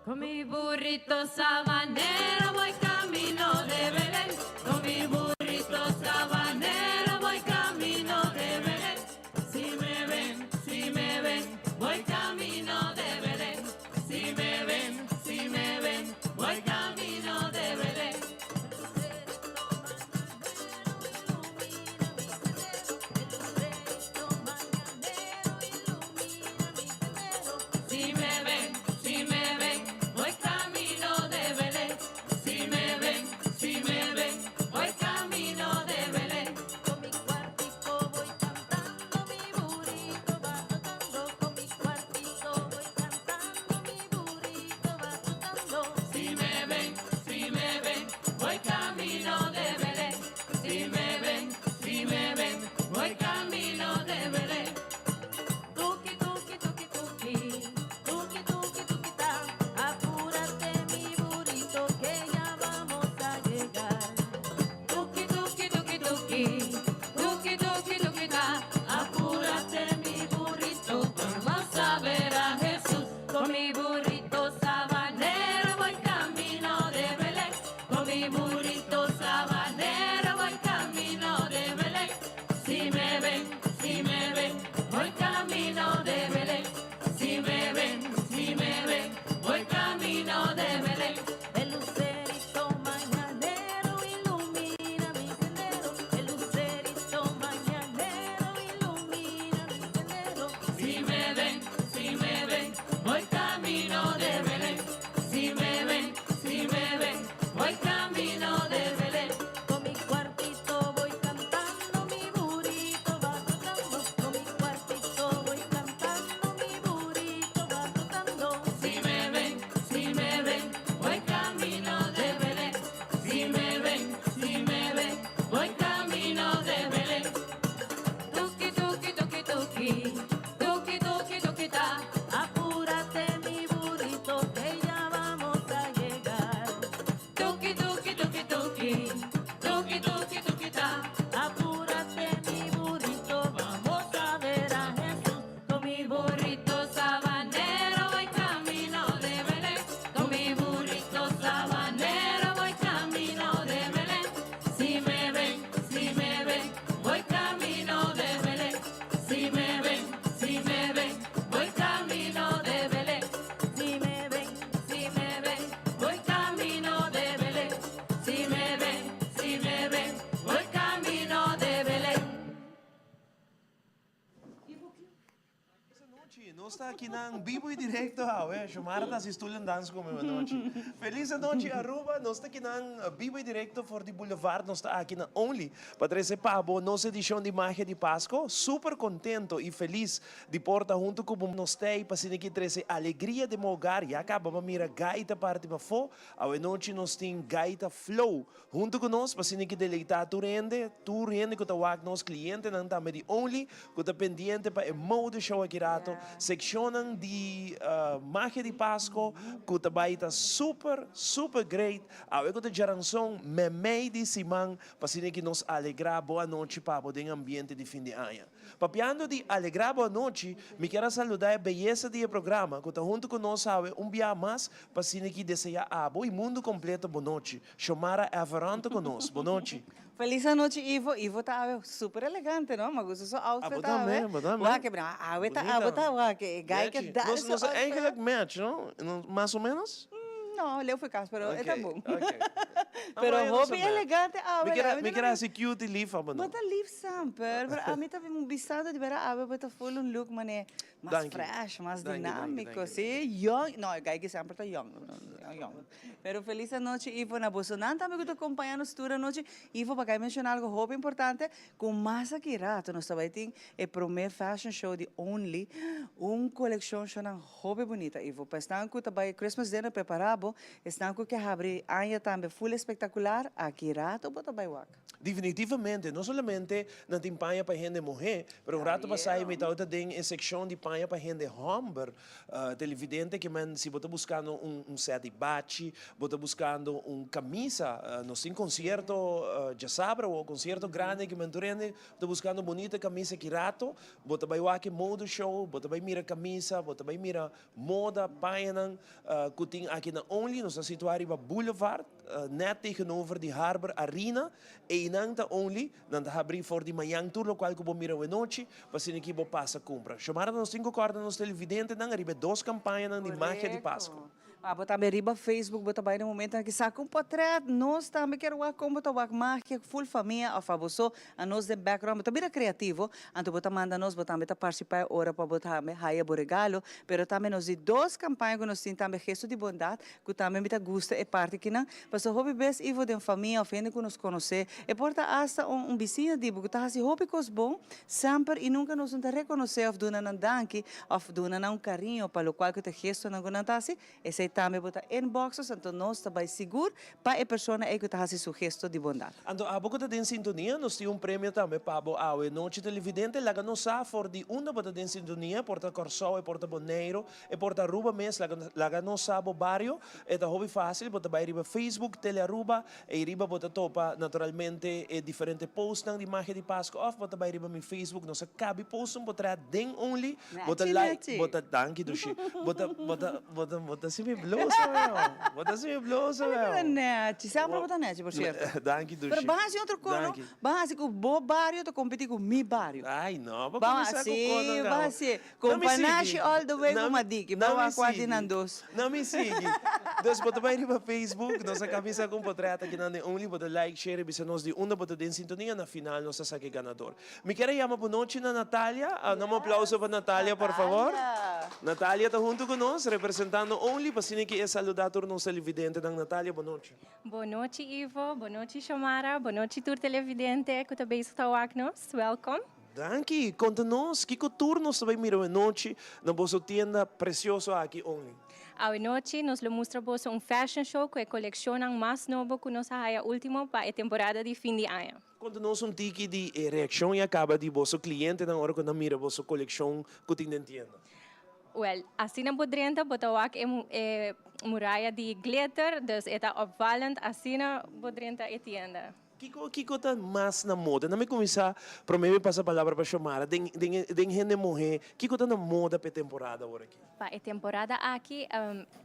Con mi burrito sabanero voy camino de Belén. Con mi burrito sabanero voy camino de Belén. Si me ven, si me ven, voy camino de Belén. Si me ven, si me ven, voy camino de Belén. Si me ven, si me ven, voy camino de Belén. Si me ven, si me ven, voy camino de Belén. Con mi cuartico voy cantando, mi burrito va trotando. Con mi cuartico voy cantando, mi burrito va trotando. Si me ven, si me ven, voy camino de Belén. Si me ven, si me ven, voy camino de Belén. Tuki, tuki, tuki, tuki, tuki, tuki, tuki, ta. Apúrate, mi burrito, que ya vamos a llegar. Tuki, tuki, tuki, tuki, tuki, tuki, tuki, ta. Apúrate, mi burrito, vamos a ver a Jesús. Con mi burrito sabanero voy camino de Belén. Con mi burrito sabanero voy camino de Belén. Si me ven, si me ven, voy camino de Belén. Si me ven, si me ven, voy camino de Belén. El lucerito mañanero ilumina mi sendero. El lucerito mañanero ilumina mi sendero. Si me ven, si me ven, voy camino de Belén. Si me ven, si me ven, voy camino de Belén. Con mi cuartito voy cantando, mi burrito va trotando. Con mi cuartito voy cantando, mi burrito va trotando. Si me ven, si me ven, voy camino de Belén. Si me ven, si me ven, voy camino de Belén. Tuki, tuki, tuki, tuki, tuki, tuki, tuki, ta. Apúrate, mi burrito, que ya vamos a llegar. Tuki, tuki, tuki, tuki, tuki, tuki, tuki, ta. Apúrate, mi burrito, vamos a ver a Jesús. Con mi burrito sabanero voy camino de Belén. Con mi burrito sabanero voy camino de Belén. Si me ven, si me ven, voy camino de Belén. Si me ven, si me ven, voy camino de Belén. Si me ven, Si me ven, voy camino de Belén. Si me ven, si me ven, voy camino de Belén. Nochi, nos ta aki na bibo y directo, awe. Xiomara ta stoel en dans cu mi anochi. Feliz nochi, Aruba. Nos ta aki na bibo y directo for di Boulevard. Nos ta aki na Only. Pa trece pa bo, nos edicion di Magia di Pasco. Super contento y feliz di por ta hunto cu nos tey pa asina aki trece alegria den hogar. Ya caba bo a mira Gaita parti pafo. Awe nochi nos tin Gaita Flow. Hunto cu nos, pa asina aki deleita tur hende, tur hende cu ta wak nos clientenan tambe di Only, cu ta pendiente pa e mode show aki rato, seccionnan di Magia di Pasco, cu ta bay ta super, super great. Awe cu ta djaranson, memey di siman, pa asina cu nos alegra bo anochi pa bo den ambiente di fin di aña. Papiando di alegra bo anochi, mi kier saluda e beyesa di e programa, cu ta hunto cu nos awe un biaha mas, pa asina cu desea abo y mundo completo bon nochi. Xiomara Everanto cu nos. Bon nochi. Feliz nochi, Ivo. Ivo ta super elegante, no? Mi gusta su outfit. Abo tambe, abo tambe. Wak, awe ta, abo ta, wak, guy que dá Nos, nos eigenlijk match, no? Mas o menos? No, leu foi cas, pero ta bon. Pero hopi elegante awe. Mi kier haci cute y lief, abo no? Bo ta lief semper, pero ami ta bisando di bera awe bo ta full un look mane mas fresh, mas dinamico, si? Young, no, guy que semper ta young, young. Pero feliz nochi, Ivo, na boso nan tambe cu ta acompaña nos tur anochi. Ivo, pa menciona algo hopi importante, cu mas aki rato nos tambe tin e prome fashion show di Only, un coleccion show hopi bunita, Ivo. Pa esnan cu ta bay Christmas dinner prepara bo. nobo, esnan ku ke habri aña tambe full espektakular, aki rato bo ta bai wak. Definitivamente, no solamente nan tin paña pa hende muhé, pero un rato pasá mi tabata den e sekshon di paña pa hende hòmber. Televidente ke men si bo ta buskando un sèt di bachi, bo ta buskando un kamisa, nos tin konsierto djasabra awor, konsierto grandi ke men tur hende ta buskando bunita kamisa ki rato bo ta bai wak e mode show, bo ta bai mira kamisa, bo ta bai mira moda, pañanan ku tin aki na Only. Nos ta situá riba Boulevard, nèt tegenover di Harbor Arena. Einan ta Only. Nan ta habrí for di mañan tur lokual ku bo mira awenochi, pa asina ki bo pasa kumpra. Xiomara nos tin ku kòrda nos televidentenan riba e dos kampañanan di Magia di Pasku. Abo tambe riba Facebook bo ta bai na momentonan ki saka un potret, nos tambe kier wak kon bo ta wak magia ku full famia of abo so a nos den background bo ta bira creativo anto bo ta manda nos bo tambe ta participá e ora pa bo tambe haya bo regalo pero tambe nos di dos campaña ku nos tin tambe gesto di bondad ku tambe mi ta gusta e parti kinan pasobra hopi bes Ivo den famia of hende ku nos konosé e por ta asta un un bisiña di bo ku ta hasi hopi kos bon semper i nunka nos no ta rekonosé of duna nan danki Of duna nan un cariño pa locual cu ta gestonan cu nan ta haci, esey tambe bo ta inbox nos, anto nos ta bay sigur pa e persona ey cu ta haci su gesto di bondad. Anto abo cu ta den sintonia, nos tin un premio tambe pa bo awe nochi. Televidente, laga nos sa for di unda bo ta den sintonia, por ta Corsou, e por ta Boneiro, e por ta Aruba mes, laga laga nos sa bo bario. E ta hopi facil, bo ta bay riba Facebook Telearuba, ey riba bo ta topa naturalmente e diferente postnan di Magia di Pasco of bo ta bay riba mi Facebook, nos a cabi post un potret den only bo ta like bo ta danki dushi bo ta bo ta bo ta bo ta si mi blosa weo bo ta si mi blosa weo Nechi semper bo ta nechi por cierto danki dushi pero ban hasi otro cos no ban hasi cu bo bario ta competi cu mi bario ay no bo cuminsa cu cosnan ban hasi Companashi all the way cu Madiki pa wak cua di nan dos. No mi sigui. Dus bo ta bai riba Facebook, nos a camisa cu un potret aki nan den Only, bo ta like, share y bisa nos di unda bo ta den sintonia, na final nos ta saca e ganador. Mi kier a yama bo nochi na Natalia, dame un aplauso pa Natalia por favor. Natalia ta hunto cu nos representando Only, pa asina ki e saluda tur nos televidentenan. Natalia, bo nochi. Bo nochi Ivo, bo nochi Xiomara, bo nochi tur televidente cu ta bezig ta wak nos. Welkom. Danki! Konta nos kiko tur nos ta bai mira awenochi na boso tienda precioso aki Only. Awenochi nos lo mustra boso un fashion show ku e kolekshonnan mas nobo ku nos a haya ultimo pa e temporada di fin di aña. Konta nos un tiki di e reakshon ya kaba di boso klientenan ora ku nan mira boso kolekshon ku tin den tienda. Wel, asina bo drenta bo ta wak e e muraya di glitter, dus e ta opvallend asina bo drenta e tienda. Kiko kiko ta mas na moda? Na mi kuminsá promé mi pasa palabra pa Xiomara. Den den den hende muhé, kiko ta na moda pa e temporada awor aki? Pa e temporada aki,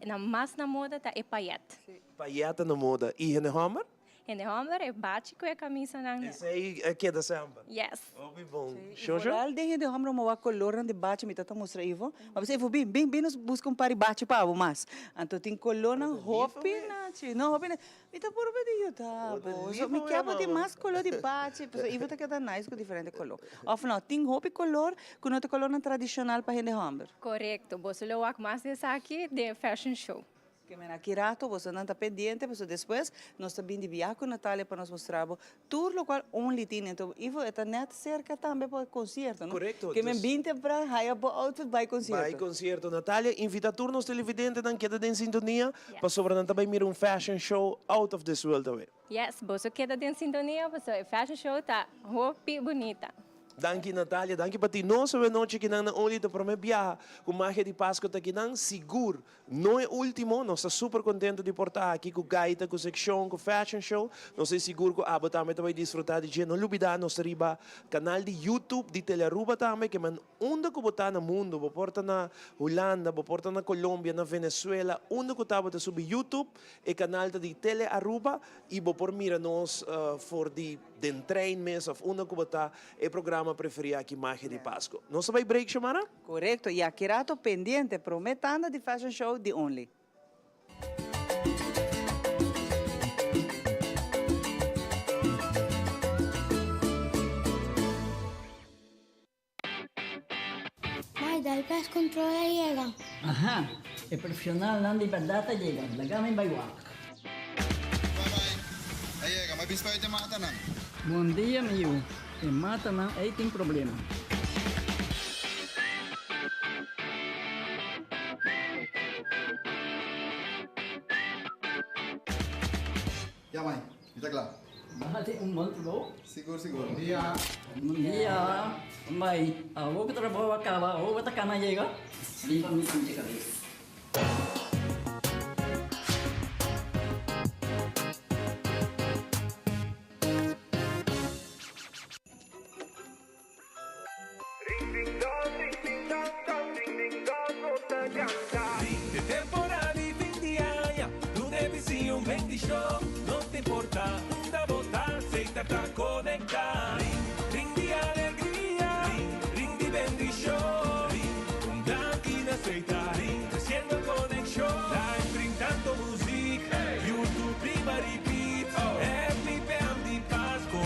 na mas na moda ta e payèt. Payèt ta na moda. I hende hòmber? Hende hòmber e bachi ku e kamisanan. Esei a keda semper? Yes. Hopi bon. Sí, i vooral den hende hòmber mi wak kolornan di bachi mi ta ta mustra Ivo. Ma bisa Ivo bin bin bin nos buska un par di bachi pa bo mas. Anto tin kolornan hopi nachi. No hopi nachi. Mi ta purba di yuda bo. So mi kier bo tin mas color di bachi. Pasobra Ivo ta keda nice cu diferente color. Of no, tin hopi color cu no ta colornan tradicional pa hende homber. Corecto. Boso lo wak mas di esaki den e fashion show. Ke men aki rato bosonan ta pendiente pasobra despues nos ta bin di bia cu Natalia pa nos mustra bo Tur locual Only tin ento Ivo e ta net cerca tambe pa concierto no? Correcto. Ke men bin tempran haya bo outfit bai concierto. Bai concierto. Natalia invita tur nos televidentenan keda den sintonia pasobra nan ta bai mira un fashion show out of this world awe. Yes, boso keda den sintonia pasobra e fashion show ta hopi bunita. Danki Natalia, danki pa ti. Nos awe nochi kinan na Only ta prome biaha ku Magia di Pasco ta kinan, sigur No e ultimo, nos ta super contento di por ta aki cu gaita, cu seccion, cu fashion show. Nos ta sigur cu abo tambe ta bay disfruta di dje. No lubida nos ta riba canal di YouTube di Telearuba tambe, ke men unda cu bo ta na mundo, bo por ta na Hulanda, bo por ta na Colombia, na Venezuela, unda cu ta bo ta subi YouTube, e canal ta di Telearuba y bo por mira nos for di den trein mes of unda cu bo ta, e programa preferi aki Magia di Pasco. Nos ta bay break, Xiomara? Korekto, y aki rato pendiente prome tanda di fashion show di Only. Mai, dal pest control a yega. Aha, e profesionalnan di berdad a yega, laga mi bai wak. Bye bye, a yega, mi a bin spuit e matanan. Bon dia mi yu, e matanan ei tin problema. Ya mai, mi ta kla. Bo hasi un bon trabou. Sigur, sigur. Bon dia. Bon dia. Mai, awor ku trabou a kaba, awor bo ta kana yega? Limpa mi pinche kabes. De temporada di fin di aña, duna e bisiño un bendicion. No ta importa unda bo ta, Seita ta conecta. Ring, ring di alegria, ring, ring di bendicion. Ring, un danki na Seita, ring, treciendo conexion. Live ring tanto muziek, YouTube riba repeat. Happy PM di Pasco.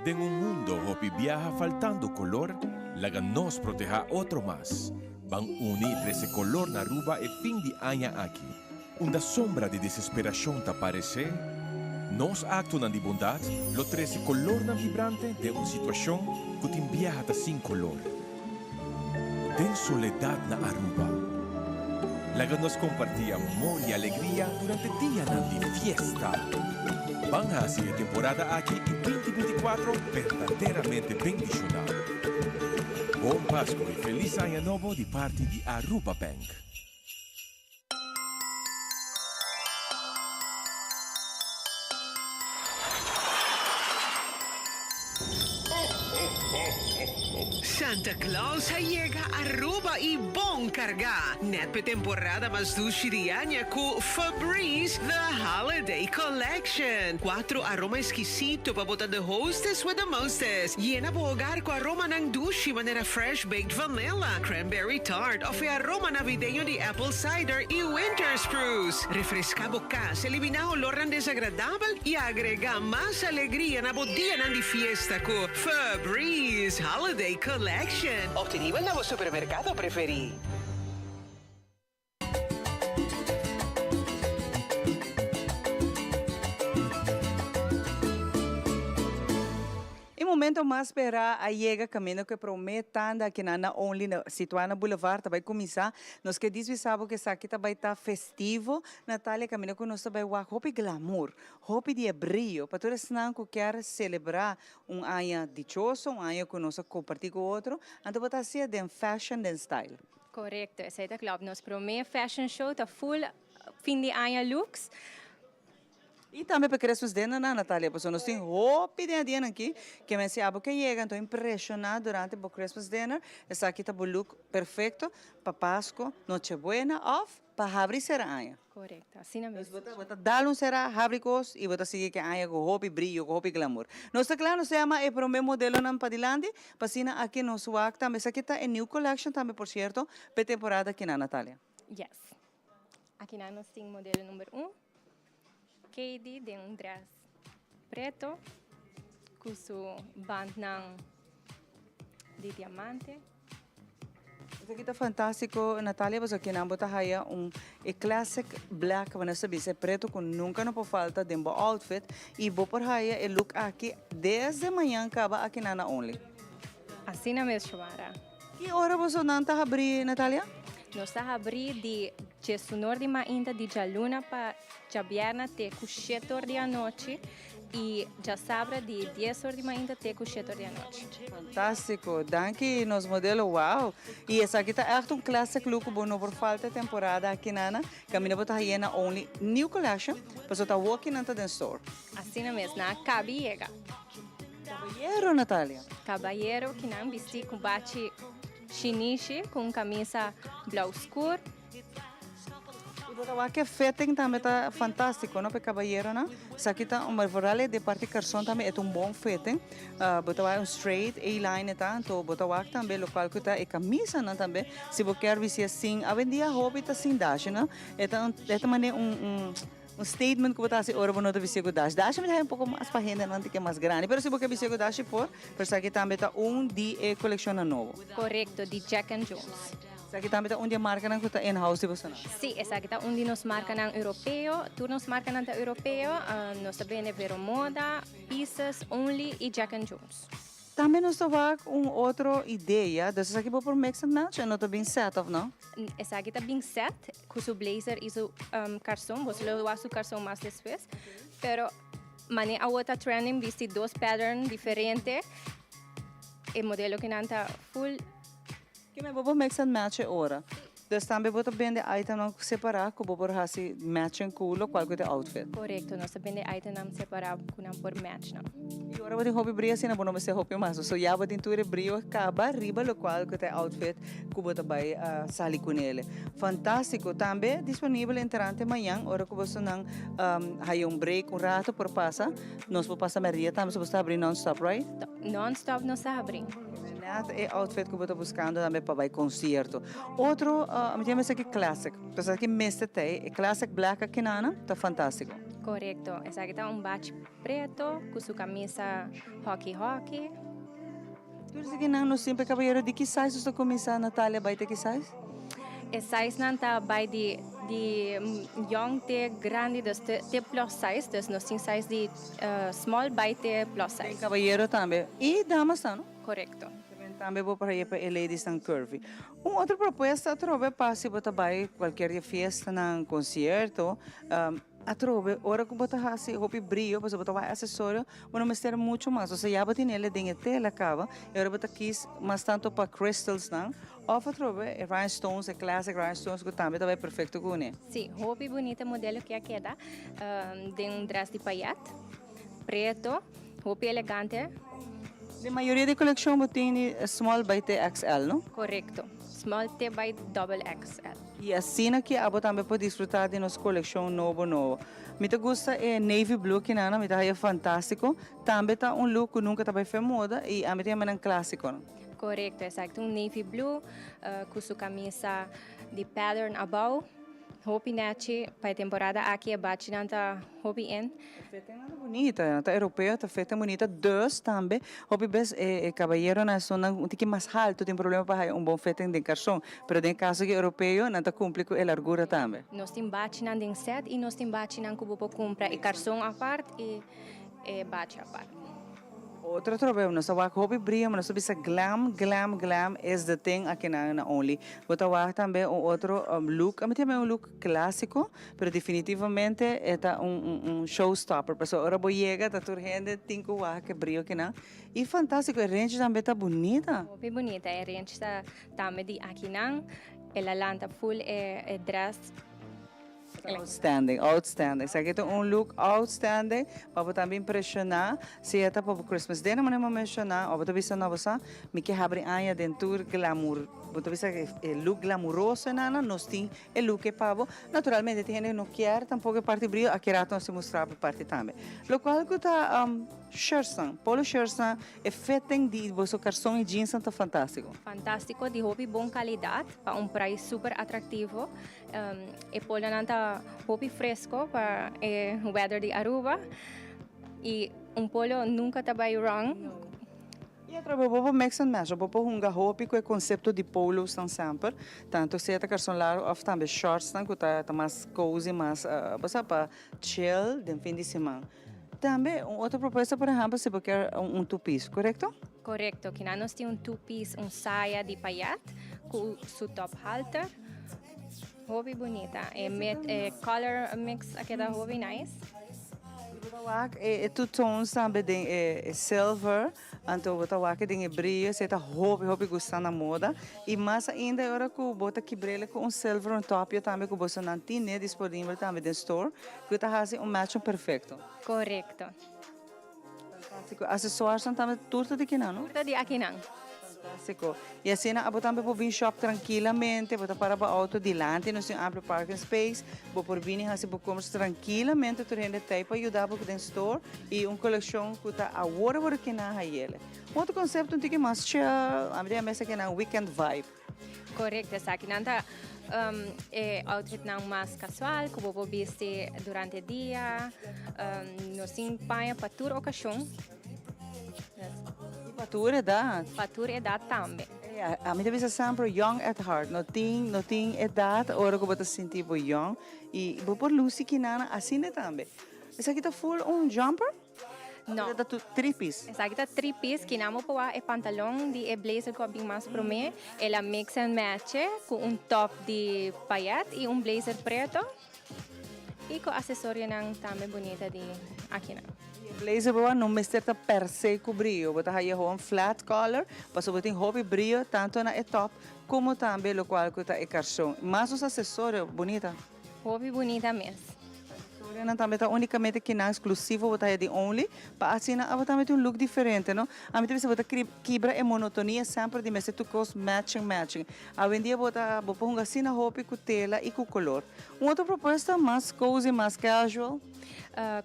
Den un mundo hopi biaha faltando color, laga nos proteha otro mas. Ban uni y trece color na Aruba e fin di aña aki. Unda sombra di desesperacion ta parece, nos actonan di bondad lo trece colornan vibrante den un situacion cu tin biaha ta sin color. Den soledad na Aruba, laga nos comparti amor y alegria durante dianan di fiesta. Ban haci e temporada aki y 2024 berdaderamente bendiciona. Bon Pasco y Feliz Aña Nobo di parti di Aruba Bank. Santa Claus a yega Aruba y bon carga! Net p'e temporada mas dushi di aña cu Febreze The Holiday Collection. Cuatro aroma exquisito pa bo ta the hostess with the mostest. Yena bo hogar cu aromanan dushi manera fresh baked vanilla, cranberry tart of e aroma navideño di apple cider y winter spruce. Refresca bo cas, elimina olornan desagradabel y agrega mas alegria na bo dianan di fiesta cu Febreze Holiday Collection. Obtenibel na bo supermercado preferi. E momento mas sperá a yega kaminda ku e promé tanda akinan na Only na situá na Boulevard ta bai kuminsá. Nos ke disbisá bo ku esaki ta bai ta festivo, Natalia, kaminda ku nos ta bai wak hopi glamour, hopi di e brio pa tur esnan ku kier selebrá un aña dichoso, un aña ku nos a kompartí ku otro, anto bo ta hasié den fashion, den style. Korekto, esei ta klòp. Nos promé fashion show ta full fin di aña looks. I tambe pa Christmas dinner nan, Natalia, pasobra nos tin hopi den e dianan aki ke men si abo ke yega anto impreshoná durante bo Christmas dinner, esaki ta bo look perfecto pa Pasco, Nochebuena òf pa habri sera aña. Korekto, asina mes. Bo ta bo ta dal un sera, habri kos i bo ta sigui ke aña ku hopi briyo, ku hopi glamour. Nos ta kla, nos ta yama e promé modelonan padilanti, pa asina aki nos wak tambe. Esaki ta e new collection tambe, por sierto, pa e temporada akinan, Natalia. Yes. Akinan nos tin modelo number un. Katie den un dress preto cu su bandnan di diamante. Esaki ta fantastico Natalia pasobra kinan bo ta haya un e classic black bo nos ta bisa e preto cu nunca no por falta den bo outfit y bo por haya e look aki desde mañan caba akinan na Only. Asina mes Shomara. Ki ora boso nan ta habri Natalia? Nos ta habri di djesunor di mainta di djaluna pa djabierna te ku shete or di anochi i djasabra di dies or di mainta te ku shete or di anochi. Fantastico! Danki nos modelo wow! I esaki ta echt un classic look ku bo no por falta e temporada aki nana. Kaminda bo ta haye na Only New Collection pasobra ta awo ki nan ta den store. Asina mes, nan a kabi yega. Cabayero, Natalia. Cabayero ki nan bisti ku bachi shinishi ku un kamisa blou skur. I bo ta wak e fitting tambe ta fantástiko no pa e cabayeronan. Esaki ta un vooral e de parti karson tambe e ta un bon fitting. Bo ta wak un straight A-line e ta anto bo ta wak tambe lokual ku ta e kamisanan tambe si bo kier bisti asin. Awendia hopi ta sin dashi no. E ta e ta manera un un. Un statement ku bo ta hasi ora bo no ta bisti ku dashi. Dashi mi ta haña un poko mas pa hendenan tin ke mas grandi, pero si bo ke bisti ku dashi por, pero esaki tambe ta un di e kolekshonnan nobo. Korekto, di Jack and Jones. Esaki tambe ta un di e markanan ku ta in-house di bosonan? Sí, esaki ta un di nos markanan europeo. Tur nos markanan ta europeo. Nos ta bende Vero Moda, Pieces, Only i Jack and Jones. Tambe nos ta wak un otro idea, dus esaki bo por mix and match, e no ta bin set of no? Esaki ta bin set ku su blazer i su karson, bo lo wak su karson mas despues. Pero mane awo ta trending bisti dos pattern diferente, e modelo kinan ta full. Kimen bo por mix and match e ora. Dus tambe bo ta bende itemnan separá ku bo por hasi matching ku lokual ku ta e outfit. Korekto, nos ta bende itemnan separá ku nan por match nan. I ora bo tin hopi brio asina bo no mester hopi mas. So ya bo tin tur e brio kaba riba lokual ku ta e outfit ku bo ta bai sali kunele. Fantástiko! Tambe disponibel entrante mañan ora ku bosonan haya un break un rato por pasa. Nos por pasa mèrdia tambe si bo sta habri non-stop, right? Non-stop nos ta habri. Net e outfit ku bo ta buskando tambe pa bai konsierto. Otro, mi tin mester ki classic. Pues esaki mester ta e classic black aki nana ta fantástiko. Korekto, esaki ta un bachi preto ku su kamisa hockey hockey. Tur esaki nan no simple kabayero di ki size nos ta kuminsá Natalia bai te ki size? E size nan ta bai di di young te grandi dus te te plus size dus nos tin size di small bai te plus size. Den kabayero tambe i damas ta no? Korekto. Tambe bo por haye pa e ladiesnan curvy. Un otro propuesta atrobe pa si bo ta bai cualkier di e fiestanan, concierto, atrobe ora cu bo ta haci hopi brio pasobra bo ta wak accesorio bo no mester mucho mas, osea ya bo tene el den e tela caba y ora bo ta kies mas tanto pa crystalsnan of atrobe e rhinestones, e classic rhinestones cu tambe ta bai perfecto cune. Si, hopi bunita modelo cu a keda den un dress di payet preto. Hopi elegante. Den mayoria di coleccion bo tin di small bay te XL, no? Corecto. Small te bay double XL. Y asina ki abo tambe por disfruta di nos coleccion nobo nobo. Mi ta gusta e navy blue kinana, mi ta haya fantastico. Tambe ta un look cu nunca ta bay fe moda y ami ta yama nan clasico. Corecto, exacto. Un navy blue cu su camisa di pattern abao. Hopi nechi pa e temporada aki e bachinan ta hopi in. E fetenan ta bunita, nan ta europeo, ta feten bunita, dus tambe hopi bes e e kabayeronan esunnan un tiki mas haltu tin problema pa haya un bon feten den karson, pero den e kaso di europeo nan ta kumpli ku e largura tambe. Nos tin bachinan den set i nos tin bachinan ku bo por kumpra e karson apart i e bachi apart. Otro trobe nos ta wak hopi brio, nos ta bisa glam, glam, glam is the thing akinan na Only. Bo ta wak tambe un otro look, a mi ta yama un look clasico, pero definitivamente e ta un un show stopper, pasobra ora bo yega ta tur hende tin cu wak e brio akinan. Y fantastico, e renchi tambe ta bunita. Hopi bunita, e renchi ta tambe di akinan, el a lanta full e dress. Outstanding, outstanding. Esaki ta un look outstanding pa bo tambe impresiona. Si e ta pa bo Christmas dinner manera bo menciona, of bo ta bisa no bo sa, mi ke habri aña den tur glamour. Bo ta bisa e look glamuroso enana, nos tin e look e pa bo. Naturalmente tin hende no kier tampoco e parti brio, aki rato nos tin mustra bo e parti tambe. Locual cu ta shirtsnan, polo shirtsnan, e fitting di boso carson y jeansnan ta fantastico. Fantastico, di hopi bon calidad pa un prijs super atractivo. E polonan ta hopi fresco pa e weather di Aruba y un polo nunca ta bay wrong. Y atrobe bo por mix and match, bo por hunga hopi cu e concepto di polosnan semper, tanto sea ta carson largo of tambe shortsnan cu ta mas cozy, mas bo sa pa chill den fin di siman. Tambe un otro propuesta por ehempel si bo kier un two piece, corecto? Corecto, kina nos tin un two piece, un saya di payet cu su top halter. Hopi bunita. E met e color mix a keda hopi nice. Bo ta wak e two tones tambe den e silver, anto bo ta wak den e brillo, esei ta hopi hopi gusta na moda. Y mas ainda e ora cu bo ta kibrele cu un silver un topio tambe cu bosonan tine disponibel tambe den store, cu ta haci un matching perfecto. Corecto. Fantástico. Accessoiresnan tambe tur ta di kinan, no? Tur ta di akinan. Fantástico. Y asina abo tambe por bin shop trankilamente, bo ta para bo auto dilanti nos tin un amplio parking space, bo por bini haci bo compras trankilamente, tur hende ta ey pa yuda bo den store y un coleccion cu ta awor awor kinan hayele. Un otro concepto un tiki mas chill, ami ta yama esakinan weekend vibe. Correcto, esakinan ta e outfitnan mas casual cu bo por bisti durante dia. Nos tin paña pa tur ocasion. Y pa tur edad. Pa tur edad tambe. Ami ta bisa semper young at heart, no tin no tin edad ora cu bo ta sinti bo young y bo por luci kinana asina tambe. Esaki ta full un jumper? No. Esaki ta three piece? Esaki ta three piece, kinan bo por wak e pantalon di e blazer cu a bin mas prome, el a mix and match cu un top di payet y un blazer preto. Y cu acesorionan tambe bunita di akinan. Y e blazer bo no mester ta per se cu brio, bo ta haya gewoon flat color, pasobra bo tin hopi brio tanto na e top como tambe locual cu ta e carson. Mas nos acesorio bunita. Hopi bunita mes. Acesorionan tambe ta unicamente kinan exclusivo bo ta haya di Only, pa asina abo tambe tin un look diferente no. Ami ta bisa bo ta kibra e monotonia semper di mester tur cos matching matching. Awendia bo ta bo por hunga asina hopi cu tela y cu color. Un otro propuesta mas cozy, mas casual.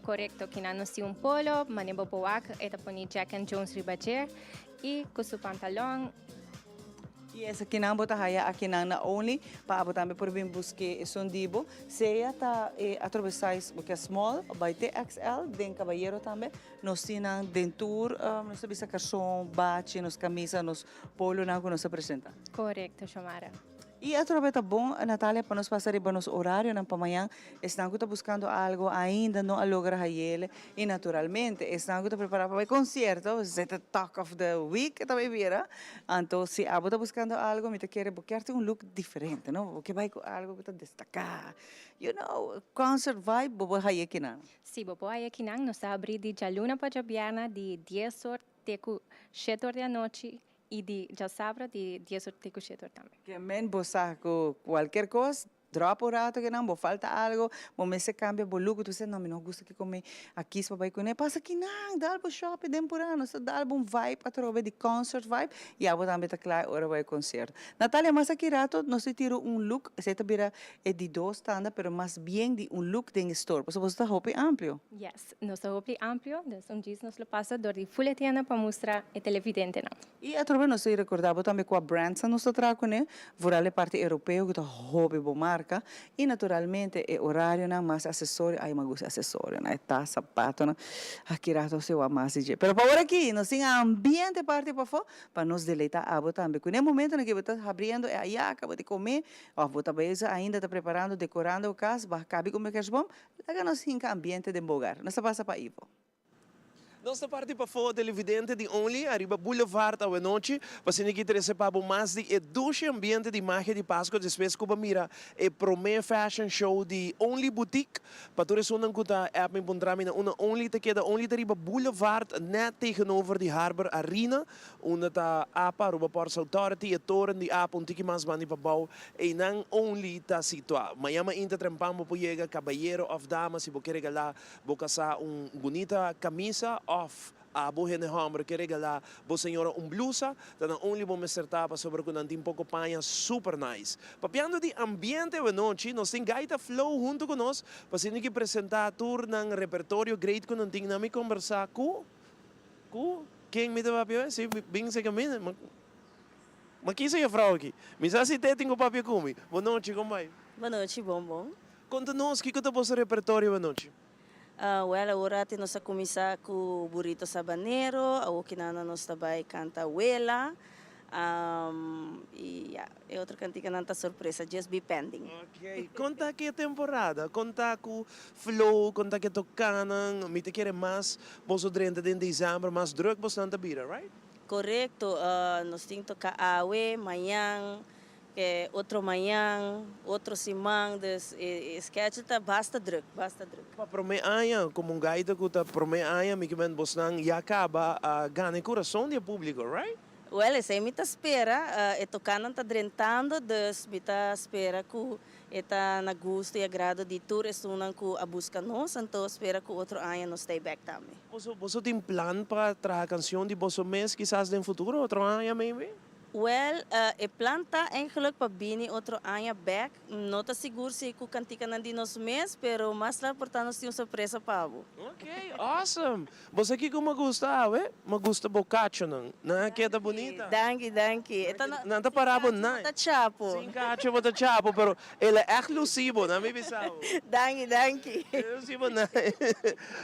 Corecto, kinan nos tin un polo, mane bo por wak, e ta poni Jack and Jones riba dje y cu su pantalon. Y esakinan bo ta haya akinan na Only, pa abo tambe por bin buske esun di bo. Sea ta e atrobe size bo ke small, bay te XL, den cabayero tambe. Nos tin nan den tur, nos ta bisa carson, bachi, nos camisa, nos Polonan ku nos ta presenta. Korekto, Shomara. I atrobe ta bon, Natalia, pa nos pasa riba nos orarionan pa mañan. Esnan ku ta buskando algo ainda no a logra hayele. I naturalmente, esnan ku ta prepará pa bai konsierto, esei ta talk of the week ta bai bira. Anto si abo ta buskando algo, mi ta kere bo kier tin un look diferente, no? Bo ke bai ku algo ku ta destaká. You know, concert vibe, bo por haye kinan. Si, bo por haye kinan. Nos ta habrí di djaluna pa djabièrnè di dies or Te ku shete or di anochi i di djasabra di dies or te ku shete or tambe. Ke men bo sa ku kualker kos, drop un rato kinan, bo falta algo, bo mester kambia bo look, bo ta bisa no mi no gusta kiko mi a kis pa bai kuné, pasa kinan, dal bo shopping den purá, nos ta dal bo un vibe atrobe di concert vibe i abo tambe ta kla ora bo bai concierto. Natalia, mas aki rato nos ta tira un look, esei ta bira e di dos tanda, pero mas bien di un look den e store, pasobra boso ta hopi amplio. Yes. Nos ta hopi amplio, dus un djis nos lo pasa dor di ful e tienda pa mustra e televidentenan. I atrobe nos ta recorda bo tambe cua brandsnan nos ta traha cune, vooral e parti europeo cu ta hopi bo marca, y naturalmente e horarionan mas accesorio, ay mi a gusta e accesorionan, e tas, zapatonan, aki rato si wak mas di dje. Pero pa ora aki nos tin ambiente parti pafo pa nos deleita abo tambe cune momentonan cu bo ta habriendo e ayaca, bo ta come, of bo ta bezig ainda ta preparando, decorando bo cas, bo a cabi come kerstboom, Laga nos hinka ambiente den bo hogar. Nos ta pasa pa Ivo. Nos ta parti pafó televidente di Only ariba Boulevard awenochi pa asina ki trese pa bo mas di e dushi ambiente di magia di Pasco despues ku bo mira e prome fashion show di Only Boutique. Pa tur esunnan ku ta app mi puntra mi na unda Only ta keda. Only ta riba Boulevard net tegenover di Harbor Arena Unda ta apa, Aruba Ports Authority, e toren di apa un tiki mas bandi pabou, einan Only ta situá. Mañan mainta trempan bo por yega, kabayero òf dama, si bo ke regalá bo kasá un bunita kamisa òf abo hende hòmber ke regalá bo señora un blusa, ta na Only bo mester ta pasobra ku nan tin poko paña super nice. Papiando di ambiente awenochi, nos tin Gaita Flow huntu ku nos pa asina ki presentá tur nan repertorio great ku nan tin. Nan mi kombersá ku. Ku ken mi ta papia hoy? Si bin serka mi, ma kisa e frou aki? Mi sa si te tin ku papia ku mi. Bon nochi, kon bai? Bon nochi, bon bon. Konta nos kiko ta boso repertorio bon nochi? Wèl, awor ati nos a kuminsá ku Burrito Sabanero, awor kinana nos ta bai kanta Wela. Y ya, e otro canticanan ta sorpresa, just be pending. Ok, con ta ki e temporada? Con ta cu flow, con ta ki e tocanan? Mi ta kere mas boso drenta den december, mas druk bosnan ta bira, right? Correcto, nos tin toca awe, mañan, otro mañan, otro siman, dus e schedule ta basta druk, basta druk. Pa prome aña, como un gaita cu ta prome aña, mi kimen bosnan ya caba a gana e curason di e publico, right? Wel, esei mi ta spera. E tokanan ta drentando, dus mi ta spera ku e ta na gusto i agrado di tur esunnan ku a buska nos, anto spera ku otro aña nos ta ei bèk tambe. Boso, boso tin plan pa traha kansion di boso mes kisas den futuro, otro aña maybe? Wel, e plan ta eigenlijk pa bini otro aña bèk. No ta sigur si ku kantikanan di nos mes, pero mas lat por ta nos tin un sorpresa pa bo. Ok, awesome! Bo sa kiko mi gusta awe? Mi gusta bo kachonan. Nan a keda bunita. Danki, danki. E ta na. Nan ta para bo nice. Sin kacho bo ta chapo. Sin kacho bo ta chapo, pero el a ègt lusi bo, nan mi bisa bo. Danki, danki. El a lusi bo nice.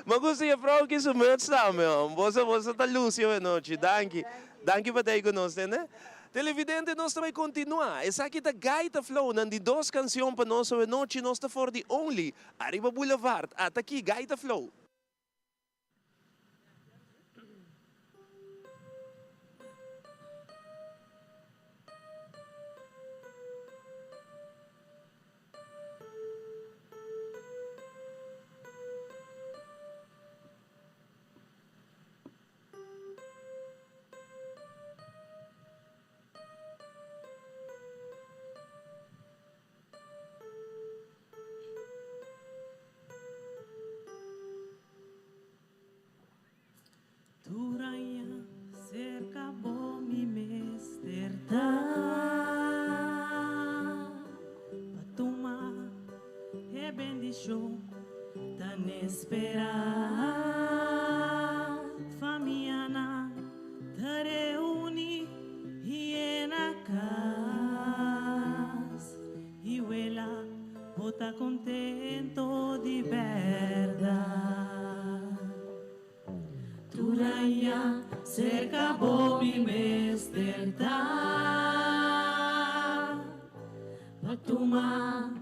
Mi gusta juffrouw ki su muts tambe, hom. Boso, boso ta lusi awe nochi. Danki. Danki pa ta ei ku nos, tende. Televidente nos ta bai continua. Esaki ta Gaita Flow nan di dos cancion pa nos awe nochi nos ta for di Only ariba Boulevard ata aki Gaita Flow. Tur aña cerca bo mi mester ta pa tuma e bendicion tan espera. Famianan ta reuni y yena cas y wela bo ta contento di berdad. Tur aña cerca bo mi mester ta pa tuma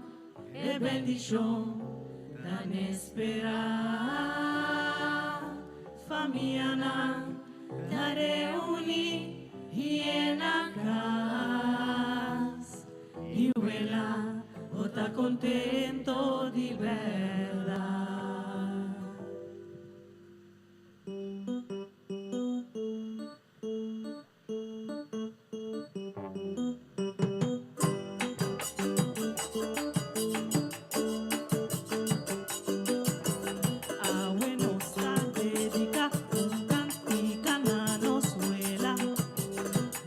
e bendicion tan espera. Famianan ta reuni y yena cas y wela bo ta contento di berdad. Awe nos ta dedica un cantica na nos wela.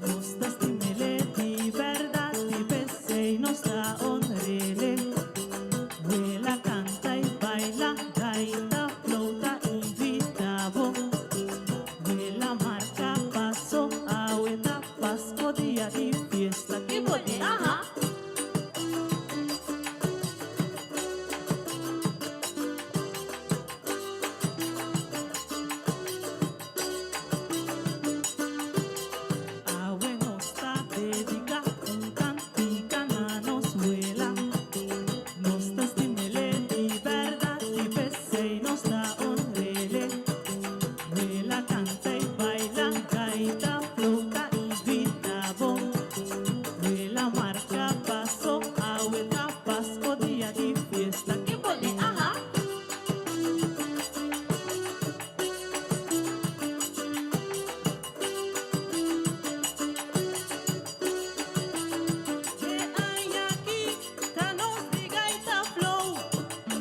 Nos ta stimele di berdad y p'esey nos ta honrele. Wela canta y baila, gaita flow ta invita bo. Wela marca paso, awe ta Pasco dia di fiesta. Ki bo di? Aha. Awe nos ta dedica un cantica na nos wela. Nos ta stimele di berdad y p'esey nos ta honrele. Wela canta y baila, gaita flow ta invita bo. Wela marca paso, awe ta Pasco dia di fiesta. Ki bo di? Aha. E aña aki ta nos di gaita flow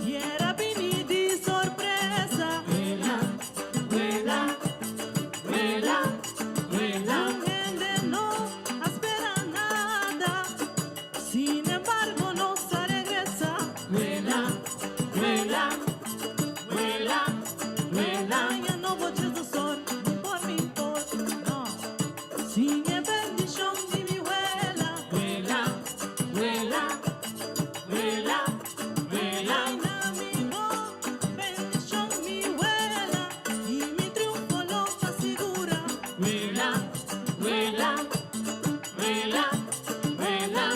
kier a bini di sorpresa. Wela, wela, wela, wela. Un hende no a spera nada, sin embargo nos a regresa. Wela, wela, wela, wela. Aña nobo Jesus or por mi por no. Sin e bendicion di mi wela. Wela, wela, wela, wela. Ay na mi bo bendicion mi wela y mi triunfo lo ta sigura. Wela, wela, wela, wela.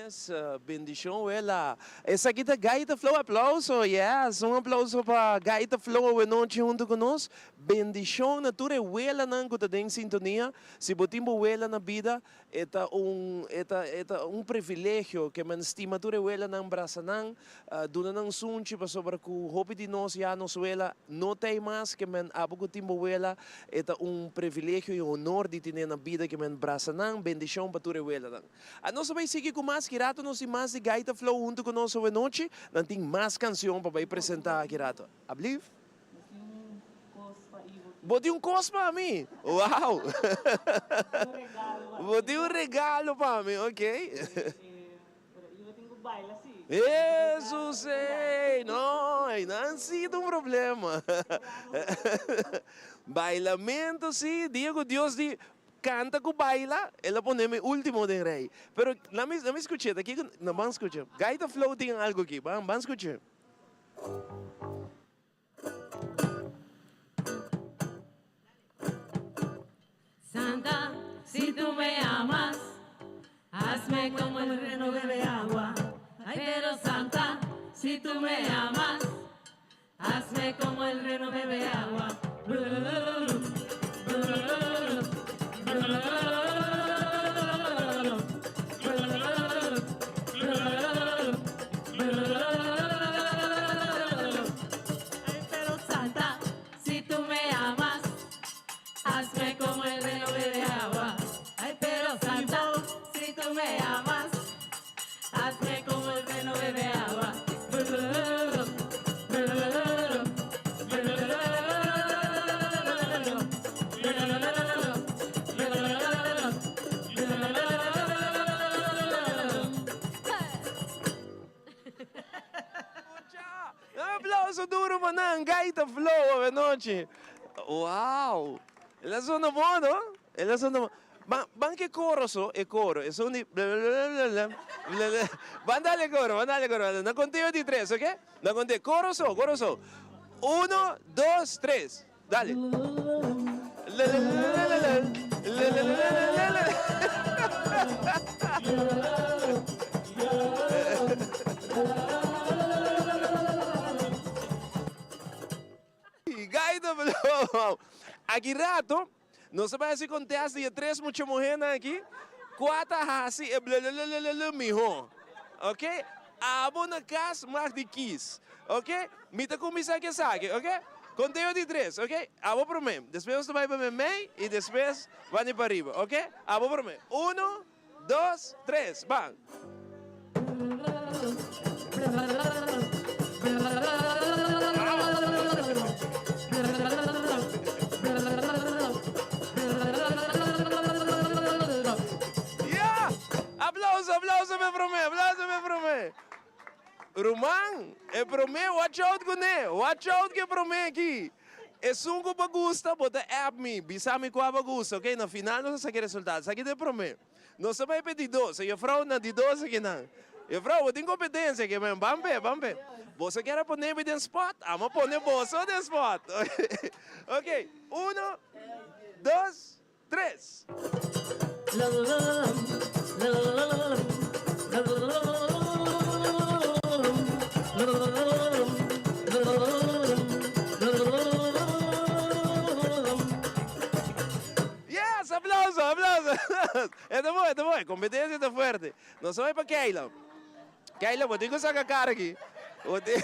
mes, bendicion wela. Esaki ta Gaita Flow, aplauso, yes, un aplauso pa Gaita Flow awe nochi hunto cu nos. Bendicion na tur e welanan cu ta den sintonia. Si bo tin bo wela na bida, e ta un, e ta, e ta un privilegio ke men stima tur e welanan, brasa nan, Duna nan sunchi pasobra ku hopi di nos ya nos wela no ta ei mas ke men abo ku tin bo wela e ta un privilegio i honor di tine na bida ke men brasa nan bendishon pa tur e welanan. A nos a bai sigui ku mas ki rato nos tin mas di Gaita Flow huntu ku nos awenochi nan tin mas kansion pa bai presenta aki rato. Ablief? Bo tin un kos pa mi? Wow! Bo tin un regalo pa mi, ok. Hesus ey! No, eynan si ta un problema. Bailamento si, dia ku Dios di kanta ku baila, el a pone mi ultimo den rei. Pero lami lami skuch'é, ta kiko, no ban skucha. Gaita Flow tin algu aki, ban ban skuch'é. Santa, si tú me amas, hazme como el reno bebe agua. Ay, pero Santa, si tú me amas, hazme como el reno bebe agua. Ay, pero Santa, si tú me amas, hazme como el reno bebe agua. Ay, pero Santa, si tú me amas, hazme como el reno bebe agua. Un aplauso duro pa nan, Gaita Flow awenochi. Wow! El a sona bon, no? El a sona bon. Ban, ban ke coro so, e coro. Esun di blablabla, blablabla. Ban dale coro, ban dale coro. Na conteo di tres, ok? Na conteo, coro so, coro so. Uno, dos, tres. Dale. Gaita Flow. Aki rato nos ta bai hasi contest di e tres mucha muhernan aki cua ta hasi e blelelelele miho. Ok? Abo na cas mag di kies. Ok? Mi ta cuminsa cu esaki, ok? Conteo di tres, ok? Abo prome. Despues nos ta bai pa memey y despues bani pariba, ok? Abo prome. Uno, dos, tres, ban! Ya! Aplauso, aplauso p'e prome, aplauso p'e prome. Ruman, e prome, watch out kuné, watch out ku e prome aki. Esun ku bo gusta, bo ta app mi, bisa mi kua bo gusta, ok? Na final nos a saka e resultado. Esaki ta e prome. Nos ta bai p'e di dos. E jufrou na di dos akinan. Jufrou, bo tin kompetensia aki, men. Ban p'e, ban p'e. Boso kier a pone mi den spot? Amo pone boso den spot. Ok, uno, dos, Tres. Yes! Aplauso, aplauso. E ta bon, e ta bon. E competencia ta fuerte. Nos a bai pa Keila. Keila, bo tin cu saca cara aki. Bo tin,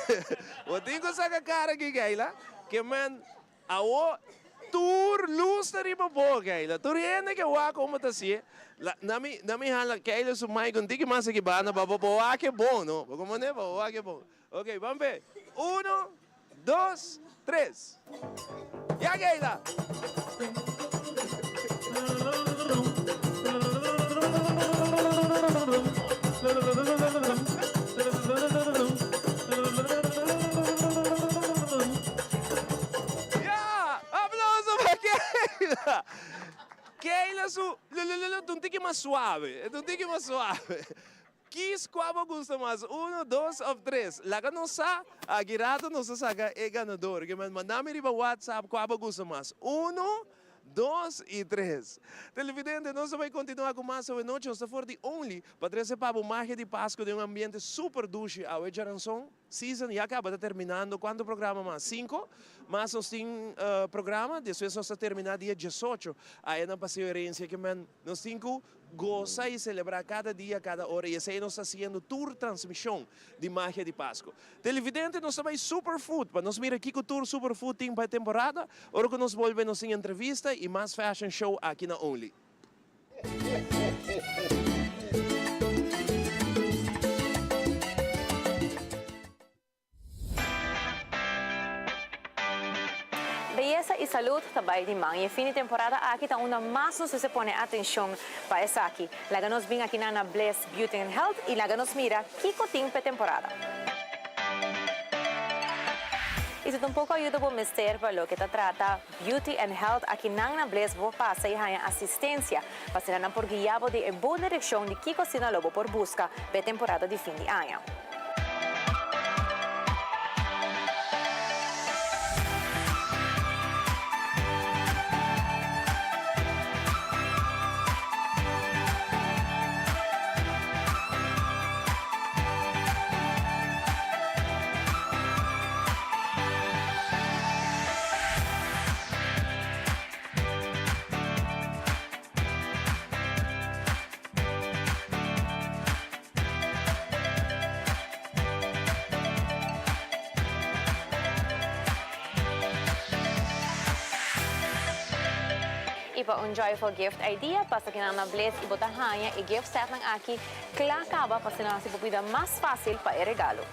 bo tin cu saca cara aki, Keila. Ke men Awo tur lus ta riba bo, Keila. Tur hende ke wak como ta hacié. La, na mi, na mi hala Keila su mic un tiki mas aki banda pa bo por wak e bon, no? Bo comprende? Pa bo wak e bon. Ok, ban be. Uno, dos, tres. Ya, Keila! Ya! Aplauso pa Keila! Keila su lulululu ta un tiki mas suave, ta un tiki mas suave. Kies kua bo gusta mas, uno, dos of tres? Laga nos sa, aki rato nos ta saka e ganador. Ke men manda mi riba WhatsApp kua bo gusta mas, uno, Dos y tres. Televidente, nos ta bay continua cu mas awe nochi. Nos ta for di Only pa trece pa bo magia di Pasco den un ambiente super dushi awe djaranson. Season ya caba ta terminando. Cuanto programa mas? Cinco mas nos tin programa. Despues nos ta termina dia diesocho aya na Paseo Herencia. Ke men nos tin cu goza y celebra cada dia, cada ora. Y esey nos ta haciendo tur transmision di Magia di Pasco. Televidente, nos ta bay Superfood pa nos mira kico tur Superfood tin pa e temporada. Ora cu nos bolbe nos tin entrevista y mas fashion show aki na Only. Beyesa y salud ta bay di man y e fin di temporada aki ta unda mas nos mester pone atencion pa esaki. Laga nos bin akinan na Bliss Beauty and Health y laga nos mira kico tin p'e temporada. Y si ta un poco ayuda bo mester pa loke ta trata Beauty and Health akinan na Bliss bo por pasa y haña asistencia pa asina nan por guia bo den e bon direccion di kico asina lo bo por busca p'e temporada di fin di aña. Y pa un joyful gift idea, pasa kinan na Blitz y bo ta haña e gift setnan aki cla caba pa asina haci bo bida mas facil pa e regalo.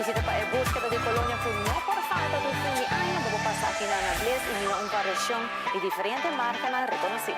Y si ta pa e búskeda di kolonia ku no por falta tur fin di aña, bo por pasa aki na na Bliss y mira un variashon di diferente markanan rekonosí.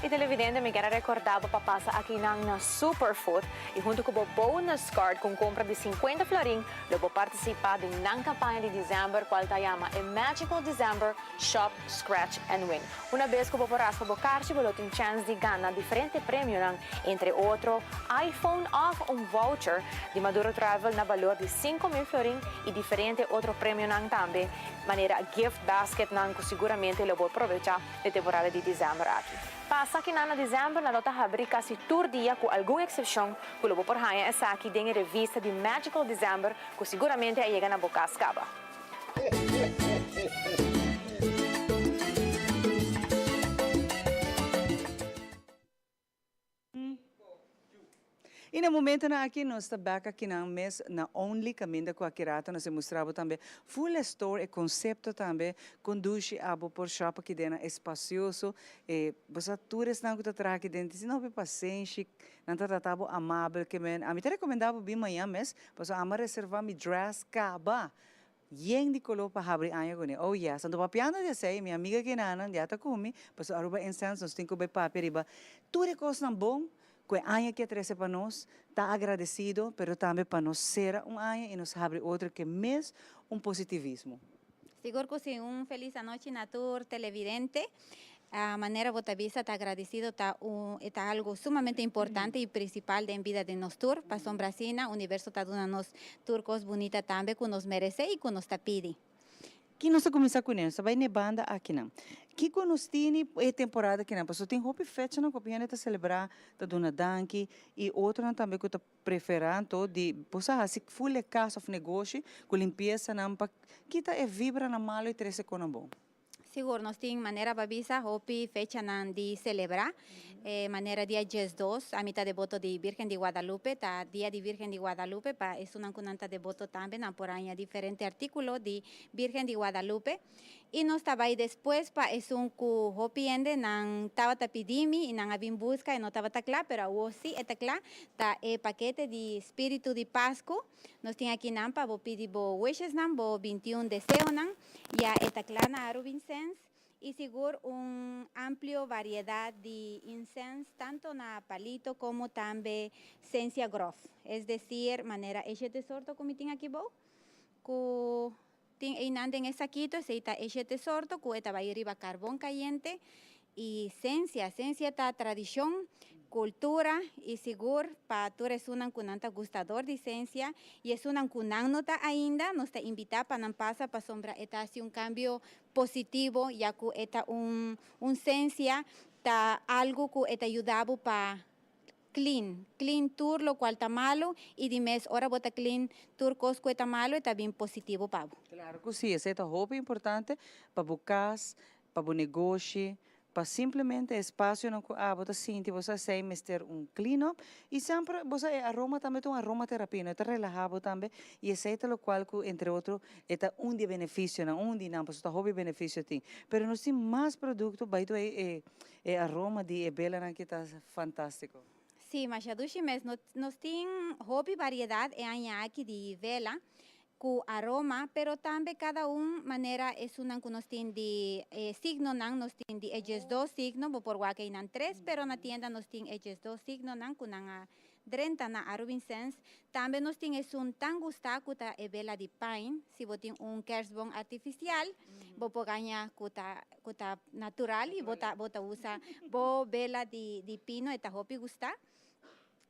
Y televidente mi kier a recorda bo pa pasa akinan na Superfood y hunto cu bo bonus card cu un compra di 50 florin lo bo participa den nan campaña di december cual ta yama e Magical December Shop Scratch and Win. Una bes cu bo por raspa bo carchi bo lo tin chance di gana diferente premionan entre otro iPhone of un voucher di Maduro Travel na balor di 5000 florin y diferente otro premionan tambe manera gift basketnan cu siguramente lo bo probecha de temporada di december aki. Pasa kinan na december nan lo ta habri casi tur dia cu algun excepcion cu lo bo por haya esaki den e revista di Magical December cu siguramente a yega na bo cas caba. Y na momentonan aki nos ta bek akinan mes na Only caminda cu aki rato nos e mustra bo tambe full e store e concepto tambe con dushi abo por shop aki den nan espacioso e bo sa tur esnan cu ta traha aki den tin hopi pasenshi nan ta trata bo amabel ke men ami ta recomenda bo bin mañan mes pasobra ami a reserva mi dress caba Yen di color pa habri aña cune. Oh yes. Anto papiando di esey, mi amiga Kenana ya ta cu mi, pasobra Aruba Incense nos tin cu bay papia riba tur e cosnan bon cu e aña aki a trece pa nos, ta agradecido, pero tambe pa nos cera un aña y nos habri otro ke mes un positivismo. Sigur cu si. Un feliz anochi na tur televidente. Manera bo ta bisa ta agradecido ta un e ta algo sumamente importante y principal den bida den nos tur pasobra asina universo ta duna nos tur cos bunita tambe cu nos merece y cu nos ta pidi. Ki nos ta cuminsa cune? Nos ta bay n'e banda akinan. Kico nos tini e temporada akinan? Pasobra tin hopi fechanan cu hopi hende ta celebra, ta duna danki y otronan tambe cu ta prefera anto di bo sa haci full e cas of negoshi cu limpiesanan pa kita e vibranan malo y trece conan bon. Sigur, nos tin manera pa bisa hopi fechanan di celebra. E manera dia 12, ami ta deboto di Virgen di Guadalupe, ta dia di Virgen di Guadalupe, pa esunnan cu nan ta deboto tambe nan por haña diferente articulo di Virgen di Guadalupe. Y nos ta bay despues pa esun cu hopi hende nan tabata pidi mi y nan a bin busca y no tabata cla, pero awo si e ta cla, ta e pakete di Spiritu di Pascu. Nos tin aki nan pa bo pidi bo wishesnan, bo 21 deseonan. Ya e ta kla na Aruba Incense y sigur un amplio variedad di incense tanto na palito como tambe cencia grof. Es decir, manera e shete sorto cu mi tin aki bou, cu tin eynan den e sakito, esey ta e shete sorto cu e ta bay riba carbon cayente y cencia. Cencia ta tradicion, cultura y sigur pa tur esunnan cu nan ta gustador di cencia y esunnan cu nan no ta ainda, nos ta invita pa nan pasa pasobra e ta haci un cambio positivo ya cu e ta un un cencia ta algo cu e ta yuda bo pa clean, clean tur locual ta malo y di mes ora bo ta clean tur cos cu e ta malo e ta bin positivo pa bo. Claro cu si, esey ta hopi importante pa bo cas, pa bo negoshi, pa simplemente espacionan cu abo ta sinti bo sa esey mester un clean up y semper bo sa e aroma tambe ta un aromaterapia no e ta relaha bo tambe y esey ta locual cu entre otro e ta un di e beneficionan, un di nan pasobra ta hopi beneficio tin pero nos tin mas producto bay tu e e aroma di e belanan aki ta fantastico. Si, masha dushi mes. Nos tin hopi variedad e aña aki di vela cu aroma, pero tambe cada un manera esunnan cu nos tin di e signonan, nos tin di e 12 signo, bo por wak eynan tres, pero na tienda nos tin e 12 signonan cu nan a drenta na Arubinsens. Tambe nos tin esun tan gusta cu ta e bela di pine, si bo tin un kerstboom artificial, bo por gaña cu ta cu ta natural y bo ta bo ta usa bo bela di di pino, e ta hopi gusta.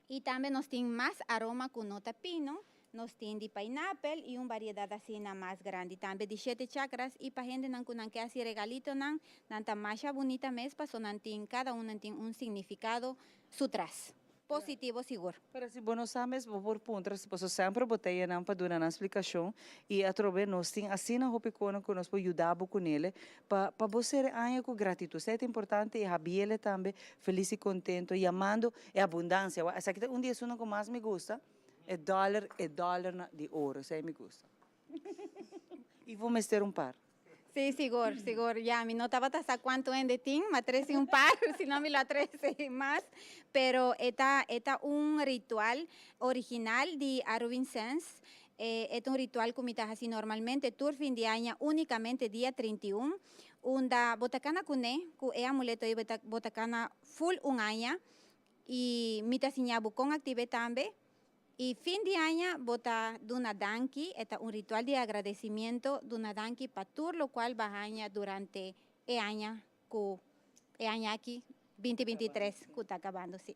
Y tambe nos tin mas aroma cu no ta pino, nos tin di pineapple y un variedad asina mas grandi. Tambe di shete chakras y pa hendenan cu nan ke haci regalitonan, nan ta masha bunita mes paso nan tin, cada un nan tin un significado su tras. Positivo sigur. Pero si bo no sa mes bo por puntra paso semper bo ta yanan pa duna nan splicacion y atrobe nos tin asina hopi cono cu nos por yuda bo cunele pa pa bo cere aña cu gratitud. Esey ta importante y habiele tambe feliz y contento yamando e abundancia. Wak esaki ta un di esunnan cu mas mi gusta, e dollar e dollarnan di oro esey mi gusta. Y bo mester un par. Sí, sigur, sigur. Ya, mi no tabata sa cuanto hende tin, m'a trece un par, si no mi lo a trece mas. Pero e ta, e ta un ritual original di Arubinsens. E, e ta un ritual cu mi ta haci normalmente tur fin di aña, unicamente dia 31, unda bo ta cana cune, cu e amuleto ey bo ta, bo ta cana full un aña. Y mi ta siña bo con activ'e tambe. Y fin di aña bo ta duna danki, e ta un ritual di agradecimiento, duna danki pa tur locual bo a haña durante e aña cu e aña aki, 2023, cu ta acabando, si.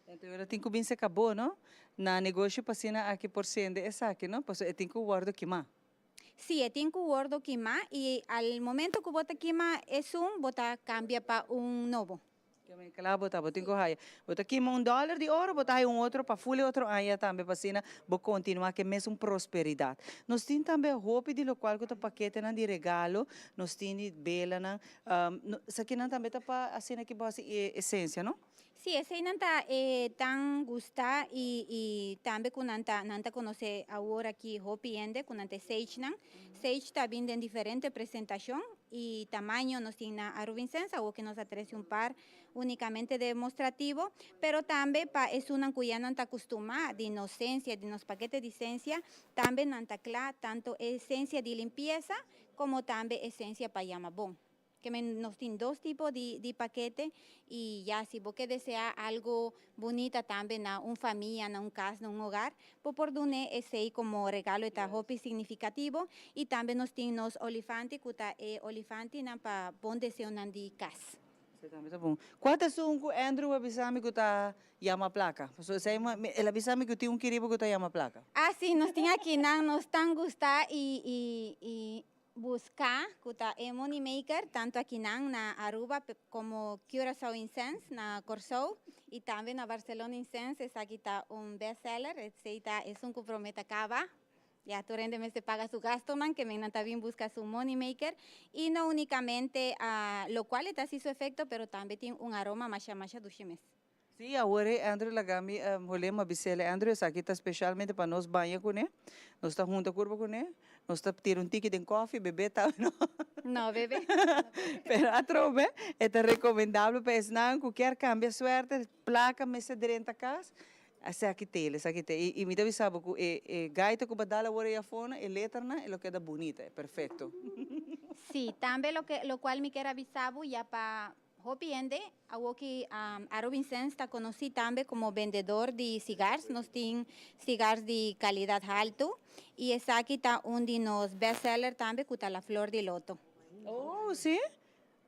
Anto ora tin cu bin seca bo, no? Na negoshi pa asina aki por sende esaki, no? Pasobra e tin cu wordo kima. Si, e tin cu wordo kima y al momento cu bo ta kima esun, bo ta cambia pa un nobo. Keme kla bo ta, bo tin ku haya. Bo ta kima un dòler di oro, bo ta haya un otro pa ful e otro aña tambe pa asina bo kontinuá ku e mesun prosperidat. Nos tin tambe hopi di lokual ku ta paketenan di regalo, nos tin di belanan, esakinan tambe ta pa asina ki bo hasi e esensia, no? Sí, eseinan ta e tan gustá i i tambe ku nan ta nan ta konosé awor aki hopi hende ku nan ta e sage-nan. Sage ta bin den diferente presentashon i tamaño. Nos tin na Arubinsens awor ke nos a trese un par únikamente demostrativo, pero tambe pa esunnan ku ya nan ta kustumá di nos sensia, di nos pakete di sensia, tambe nan ta kla tanto e sensia di limpiesa komo tambe e sensia pa yama bon. Ke men nos tin dos tipo di di pakete y ya si bo ke desea algo bunita tambe na un famia, na un kas, na un hogar, bo por dun'e esey como regalo, e ta hopi significativo. Y tambe nos tin nos olifanti cu ta e olifantinan pa bon deseonan di kas. Esey tambe ta bon. Cua ta esun cu Andrew a bisa mi cu ta yama placa? Pasobra esey el a bisa mi cu tin un kiribo cu ta yama placa. Ah si, nos tin akinan, nos tan gusta y y y Busca, cu ta e money maker tanto akinan na Aruba como Curaçao Incense na Corsou y tambe na Barcelona Incense, esaki ta un best seller, esey ta esun cu prome ta caba. Ya tur hende mester paga su gastonan, ke men nan ta bin buska su money maker y no unicamente locual e ta haci su efecto pero tambe tin un aroma masha masha dushi mes. Sí, awor e Andrew laga mi holé mi a bis'el, Andrew esaki ta specialmente pa nos baña kuné, nos ta hunta curpa kuné, nos ta tira un tiki den koffie, bebé tambe no. No bebé. Pero atrobe e ta recomendable pa esnan cu kier cambia suerte, placa mester drenta cas, Esaki te, esaki te. I mi ta bisa bo ku e e gaita ku bo a dal awor ei afó e letranan e lo keda bunita, e perfekto. Sí, tambe loke lokual mi kier a bisa bo ya pa hopi hende, awor ki Aruba Incense ta konosí tambe komo bendedor di sigars, nos tin sigars di kalidat haltu i esaki ta un di nos best seller tambe ku ta La Flor di Loto. Oh, sí?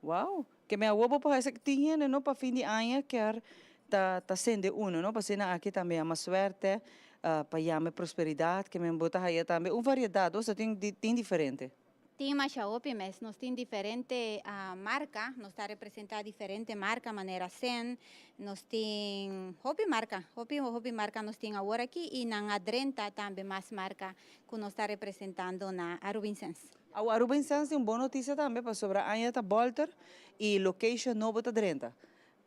Wow! Ke mi awor bo por hasi tin hende no pa fin di aña kier ta ta sende uno no pasina aki tambe yama suerte pa yama e prosperidad ke men bo ta haya tambe un variedad osea tin tin diferente. Tin masha hopi mes, nos tin diferente marca, nos ta representa diferente marca manera Zen, nos tin hopi marca, hopi hopi marca nos tin awor aki y nan a drenta tambe mas marca cu nos ta representando na Arubinsens. Awo Aruba Incense tin un bon noticia tambe pasobra aña ta bolter y location nobo ta drenta.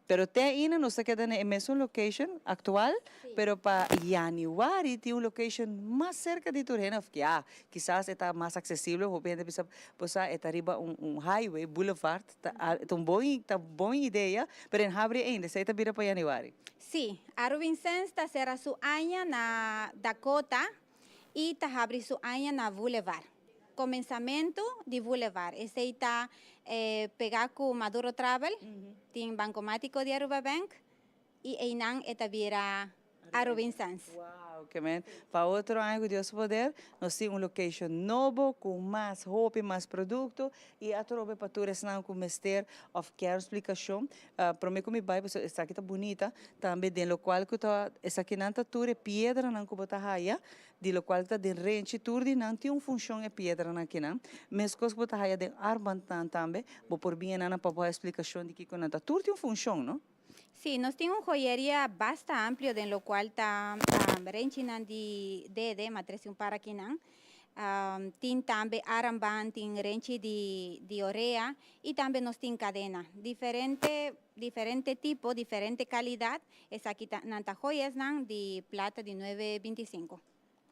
Pero te ainda nos ta keda na e mesun location actual, pero pa januari tin un location mas cerca di tur hende of ya, kisas e ta mas accesible, hopi hende bisa bo sa e ta riba un un highway, boulevard, ta ta un bon ta bon idea, pero e no habri ainda, esey ta bira pa januari. Sí, Aruba Incense ta cera su aña na Dakota y ta habri su aña na Boulevard. Comenzamento di Boulevard, esey ta pega cu Maduro Travel, tin bancomatico di Aruba Bank y eynan e ta bira Arubinsans. Wow, ke men. Pa otro aña cu Dios su poder, nos tin un location nobo cu mas hopi, mas producto y atrobe pa tur esnan cu mester of kier un splicacion. Prome cu mi bay, pasobra esaki ta bunita tambe den locual cu ta, esakinan ta tur e piedranan cu bo ta haya Di lokual ta den renchi tur di nan tin un funshon e piedranan akinan. Meskos ku bo ta haya den armbandnan tambe, bo por bin enanan pa bo haya splikashon di kiko nan ta. Tur tin un funshon, no? Sí, nos tin un joyeria basta amplio den lokual ta renchinan di dede, ma trese un par akinan. Tin tambe armband, tin renchi di di orea i tambe nos tin kadena. Diferente diferente tipo, diferente kalidat. Esaki ta nan ta joyasnan di plata di nuebe bintisinko.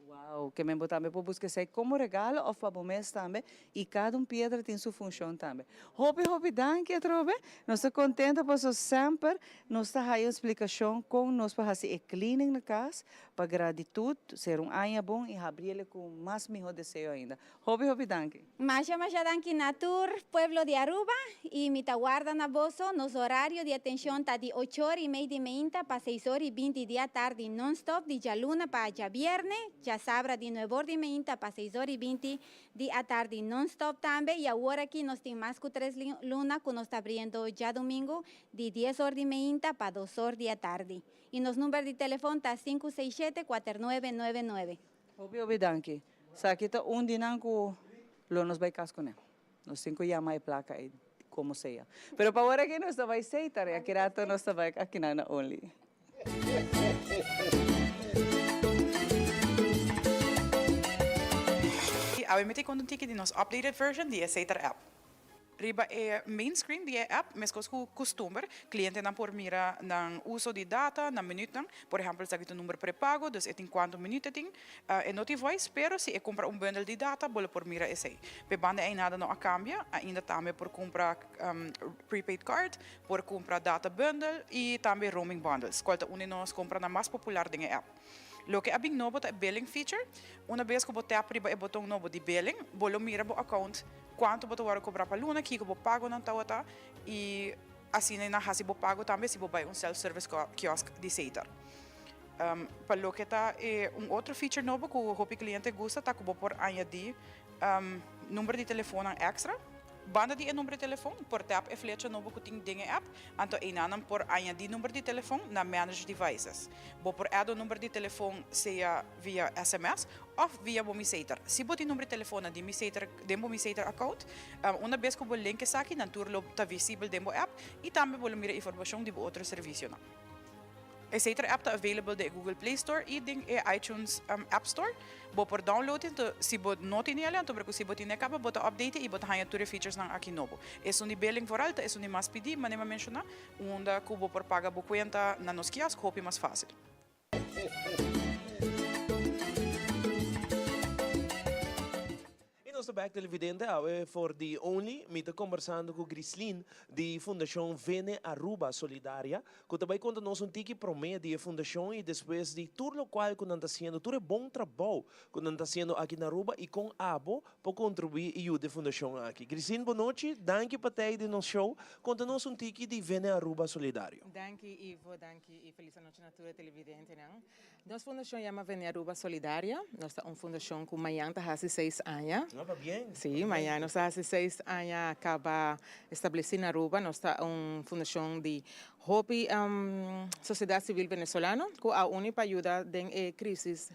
Wow, ke men bo tambe por buska esei komo regalo of pa bo mes tambe i kada un piedra tin su funshon tambe. Hopi hopi danki atrobe, nos ta kontento paso semper nos ta haya un splikashon kon nos por hasi e cleaning na kas pa gratitut ser un aña bon i habriele ku mas miho deseo ainda. Hopi hopi danki. Masha masha danki na tur pueblo di Aruba y mi ta warda na boso. Nos horario di atencion ta di ocho or y mei di meinta pa seis or y binti di atardi non stop di djaluna pa djabierne, djasabra di nuebe or di meinta pa seis or y binti di atardi non stop tambe y awor aki nos tin mas cu tres luna cu nos ta abriendo djadumingu di dies or di meinta pa dos or di atardi y nos number di telefon ta sinku seis shete kuater nuebe nuebe nuebe. Hopi hopi danki. Esaki ta un di nan ku lo nos bai kas kuné. Nos tin ku yama e plaka ei komo sea. Pero pa ora aki nos ta bai Seitar i aki rato nos ta bai akinan na Only. Awe mi ta konta un tiki di nos updated version di e Seitar app. Riba e main screen di e app, meskos ku kustumber, klientenan por mira nan uso di data, nan minütnan. Por ehèmpel, esaki ta un number prepago, dus e tin kuantu minüt e tin. E no tin voice, pero si e kumpra un bundle di data, bo lo por mira esei. P'e banda ei nada no a kambia, ainda tambe por kumpra prepaid card, por kumpra data bundle i tambe roaming bundles, kual ta un di nos kompranan mas popular den e app. Loke a bin nobo ta e billing feature. Una bes ku bo tap riba e boton nobo di billing, bo lo mira bo account, kuantu bo ta wòrdu kobrá pa luna, kiko bo pagonan tawata i asina nan hasi bo pago tambe si bo bai un self-service kiosk di Setar. Pa loke ta e un otro feature nobo ku hopi kliente gusta ta ku bo por añadí number di telefonnan èkstra. Banda di e number di telefon, por tap e flecha nobo ku tin den e app, anto einanan por añadí number di telefon na Manage Devices. Bo por add un number di telefon sea via sms òf via bo MiSater. Si bo tin number di telefonnan di MiSater den bo MiSater account, una bes ku bo link esaki, nan tur lo ta visibel den bo app i tambe bo lo mira informashon di bo otro servisionan. E Setar app ta available den e Google Play Store y den e iTunes App Store. Bo por download e, anto si bo no tin el, anto ku si bo tin e kaba, bo ta update y bo ta haña tur e featuresnan aki nobo. Esun di billing vooral ta esun di mas pidi, manera mi a menciona, unda ku bo por paga bo cuenta na nos kiosk hopi mas facil. Y nos ta bek televidente awe for di Only. Mi ta combersando cu Grislin di Fundacion Vene Aruba Solidaria cu ta bay conta nos un tiki prome di e fundacion y despues di tur locual cu nan ta haciendo, tur e bon trabou cu nan ta haciendo aki na Aruba y con abo por contribui y yuda e fundacion aki. Grislin bonochi, danki pa tey den nos show. Conta nos un tiki di Vene Aruba Solidario. Danki Ivo, danki y feliz anochi na tur e televidentenan. Nos fundashon yama Vene Aruba Solidaria. Nos ta un fundashon ku mañan ta hasi seis aña. No, pabien. Sí, mañan nos ta hasi seis aña kaba establesí na Aruba. Nos ta un fundashon di hopi sosiedat sivil venezolano ku a uni pa yuda den e krísis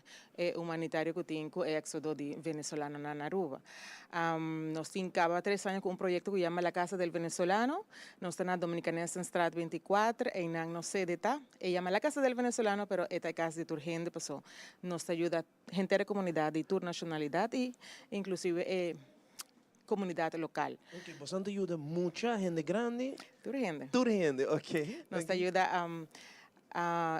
humanitario ku tin ku e éksodo di venezolanonan na Aruba. Nos tin kaba tres aña ku un proyekto ku yama La Casa del Venezolano. Nos ta na Dominicanessenstraat 24, einan nos sede ta. E yama La Casa del Venezolano pero e ta e kas di tur hende paso nos ta yuda henter e komunidat di tur nashonalidat i inklusive e komunidat lokal. Ok, boso ta yuda mucha hende grandi? Tur hende. Tur hende, ok. Nos ta yuda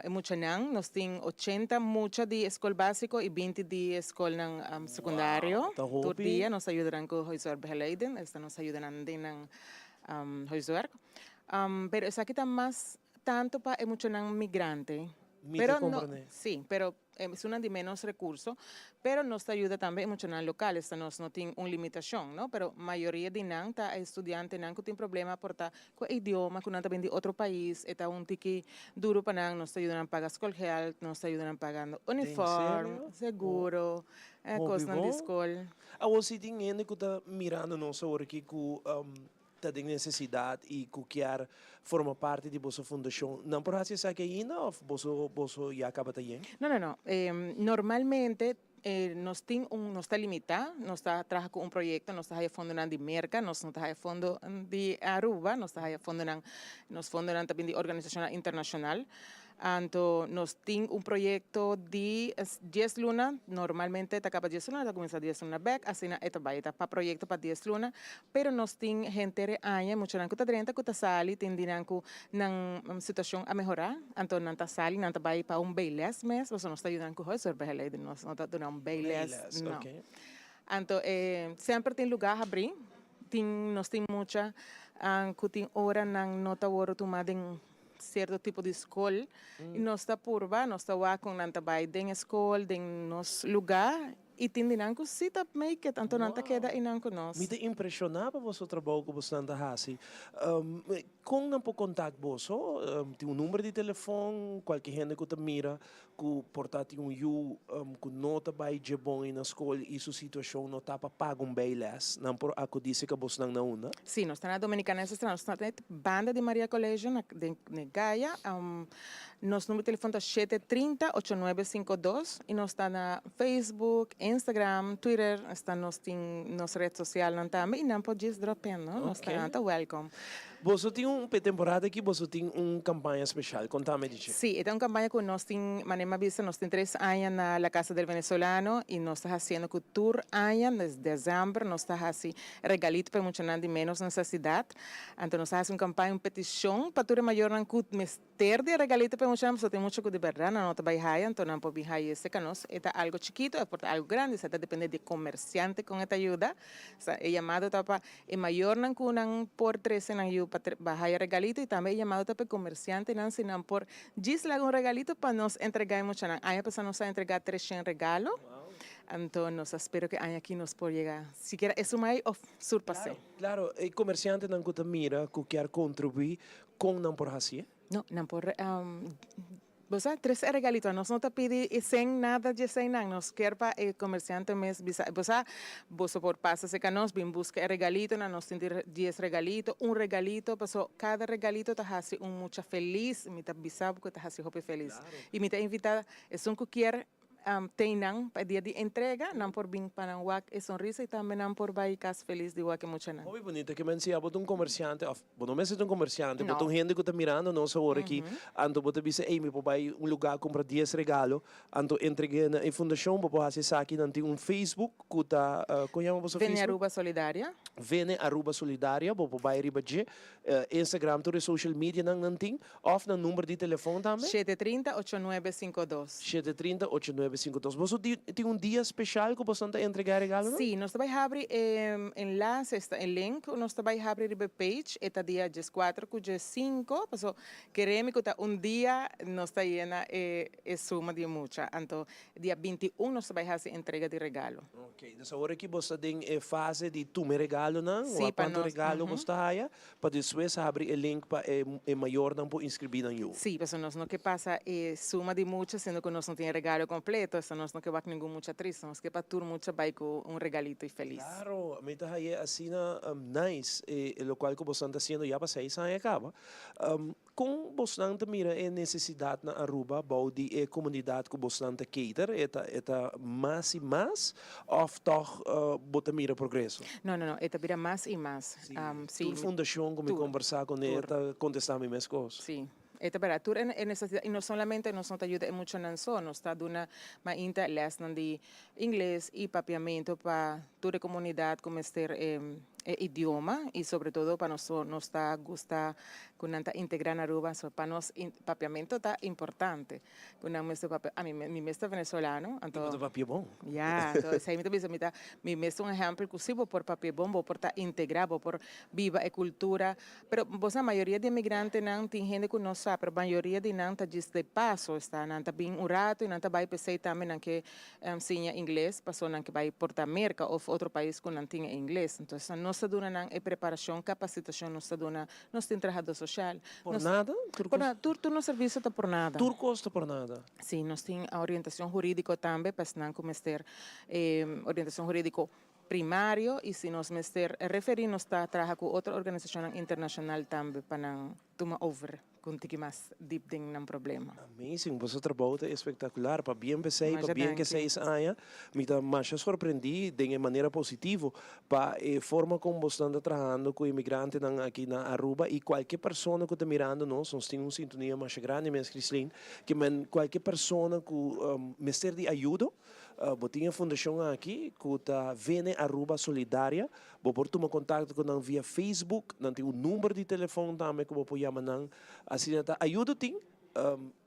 e muchanan, nos tin ochenta mucha di skol básiko i binti di skolnan sekundario. Wow, ta hopi. Tur dia nos ta yuda nan ku huiswerkbegeleiding, esta nos ta yuda nan den nan huiswerk. Pero esaki ta mas Tanto pa e muchanan migrante. Mi ta comprende. Sí, pero esunnan di menos recurso, pero nos ta yuda tambe e muchanan local, esta nos no tin un limitacion, no, pero mayoria di nan ta e studiantenan cu tin problema por ta cu e idioma, cu nan ta bin di otro pais, e ta un tiki duro pa nan, nos ta yuda nan paga schoolgeld, nos ta yuda nan pagando uniform, seguro, e cosnan di scol. Awor si tin hende cu ta mirando nos awor aki cu ta den nesesidat i ku kier forma parti di boso fundashon, nan por hasi esaki ainda òf boso boso ya kaba ta yen? No, no, no. Normalmente nos tin un, nos ta limitá, nos ta traha ku un proyekto, nos ta haya fondonan di Merka, nos no ta haya fondo di Aruba, nos ta haya fondonan, nos fondonan ta bin di organisashonnan internashonal. Anto nos tin un proyecto di dies luna, normalmente ta caba dies luna, ta cuminsa dies luna bek, asina e ta bay, e ta pa proyecto pa dies luna, pero nos tin henter e aña, muchanan cu ta drenta cu ta sali, tin di nan cu nan situacion a mehora, anto nan ta sali, nan ta bay pa un bijles mes, pasobra nos ta yuda nan cu huiswerkbegeleiding, nos no ta duna un bijles, no. Anto e semper tin lugar habri, tin, nos tin mucha cu tin ora nan no ta worde tuma den. Cierto tipo di scol y nos ta purba, nos ta wak con nan ta bay den e scol, den nos lugar y tin di nan cu si ta make it, anto nan ta keda eynan cu nos. Mi ta impresiona pa boso trabou cu bosnan ta haci. Con nan por contact boso? Tin un number di telefon? Cualke hende cu ta mira cu por ta tin un yu cu no ta bay dje bon ey na scol y su situacion no ta pa paga un bijles, nan por acudi cerca bosnan na unda? Sí, nos ta na Dominicanense Straat, nos ta net banda di Maria Colegio na den Gaya. Nos number di telefon ta shete trinta ocho nuebe sinku dos y nos ta na Facebook, Instagram, Twitter, esta nos tin nos red socialnan tambe y nan por djis drop in, no? Nos ta nan ta welcome. Boso tin un, p'e temporada aki boso tin un campaña special, contame di dje. Sí, e ta un campaña cu nos tin, manera mi a bisa, nos tin tres aña na La Casa del Venezolano y nos ta haciendo cu tur aña, desde december, nos ta haci regalito pa e muchanan di menos necesidad. Anto nos ta haci un campaña, un peticion pa tur e mayornan cu mester di e regalito pa e muchanan, pasobra tin mucha cu di berdad nan no ta bay haya, anto nan por bin haya esey ca nos. E ta algo chikito, e por ta algo grandi, esey ta depende di e comerciante con e ta yuda. E yamado ta pa E mayornan ku nan por trese nan yu pa haya regalito i tambe e yamado ta pa e komersiantenan si nan por djis laga un regalito pa nos entregá e muchanan. Aña pasá nos a entregá treshen regalo, anto nos a spera ku e aña aki nos por yega sikiera e suma ei òf surpas'é. Klaro, e komersiantenan ku ta mira ku kier kontribuí, kon nan por hasié? No, nan por Bo sa, trese e regalito. Nos no ta pidi e sen nada dje sennan. Nos kier pa e comerciante mes bisa, bo sa, boso por pasa cerca nos, bin busca e regalitonan. Nos tin dies regalito, un regalito, paso cada regalito ta haci un mucha feliz. Mi ta bisa bo cu ta haci hopi feliz. Y mi ta invita esun cu kier. T'ei nan pa e dia di entrega, nan por bin pa nan wak e sonrisa y tambe nan por bay cas feliz di wak e muchanan. Hopi bunita ke men si abo ta un comerciante of bo no mester ta un comerciante, bo ta un hende cu ta mirando nos awor aki, anto bo ta bisa ey mi por bay un lugar cumpra dies regalo, anto entregue na e fundacion, bo por haci esaki, nan tin un Facebook cu ta, con yama boso Vene Facebook? Aruba Solidaria. Vene Aruba Solidaria, bo por bay riba dje, Instagram tur e social media nan nan tin. Of nan number di telefon tambe? 730 8952. 730 8952. Boso tin un dia special cu bosonan ta entrega e regalonan? Sí, nos ta bay habri e enlace, esta e link cu nos ta bay habri riba e page, e ta dia diescuatro cu diescinco, paso keremi cu ta un dia nos ta yena e e suma di mucha, anto dia 21 nos ta bay haci entrega di regalo. Ok, dus awor aki bo sta den e fase di tuma e regalonan, Sí, wak pa cuanto nos, regalo bo sta haya. Pa despues habri e link pa e e mayornan por inscribí nan yu. Sí, pasobra nos no ke pasa e suma di mucha siendo ku nos no tin e regalo kompleto, esta nos no ke wak ningun mucha triste, nos ke pa tur mucha bai ku un regalito i felis. Claro, mi ta haye asina nice e locual ku bosnan ta haciendo ya pa seis aña caba. Con bosnan ta mira e necesidad na Aruba bou di e comunidad cu bosnan ta cater? E ta e ta mas y mas of toch bo ta mira progreso? No, no, no, e ta bira mas y mas. Sí, Tur fundacion cu mi tur, conversa cu ne tur. ta contesta mi mes cos. Sí, e ta berdad. Tur e necesidad, y no solamente nos no ta yuda e muchanan so, nos ta duna mainta lesnan di ingles y papiamento pa tur e comunidad cu mester e e idioma y sobre todo pa nos nos ta gusta cu nan ta integra na Aruba so pa nos papiamento ta importante cu nan mester papia ami mi mes ta venezolano anto Y bo ta papia bon. Ya anto esey mi ta bisa mi ta mi mes ta un ehempel cu si bo por papia bon bo por ta integra bo por biba e cultura pero bo sa mayoria di e migrantenan tin hende cu no sa pero mayoria di nan ta djis de paso esta nan ta bin un rato y nan ta bay pesey tambe nan ke siña ingles paso nan ke bai por ta Merca of otro pais ku nan tin e ingles. Entonces nos ta duna nan e preparacion, capacitacion nos ta duna, nos tin trahador social. Por nada? Tur Por nada, tur tur nos servicio ta por nada. Tur cos ta por nada? Si, nos tin orientacion huridico tambe pa esnan ku mester orientacion huridico primario y si nos mester referi nos ta traha ku otro organisacionnan internacional tambe pa nan tuma over ku un tiki mas dip den nan problema. Amazing, boso trabou ta espectacular, pabien p'esey, Masha pabien ke danki. seis aña, mi ta masha sorprendí den e manera positivo pa e forma con bosnan ta trahando cu inmigrantenan aki na Aruba y cualke persona cu ta mirando nos, nos tin un sintonia masha grandi mes Chrislyn, ke men cualke persona cu mester di ayudo, bo tin e fundacion aki cu ta Vene Aruba Solidaria, Bo por tuma kontakto ku nan via Facebook, nan tin un number di telefòn tambe ku bo por yama nan. Asina ta ayudo tin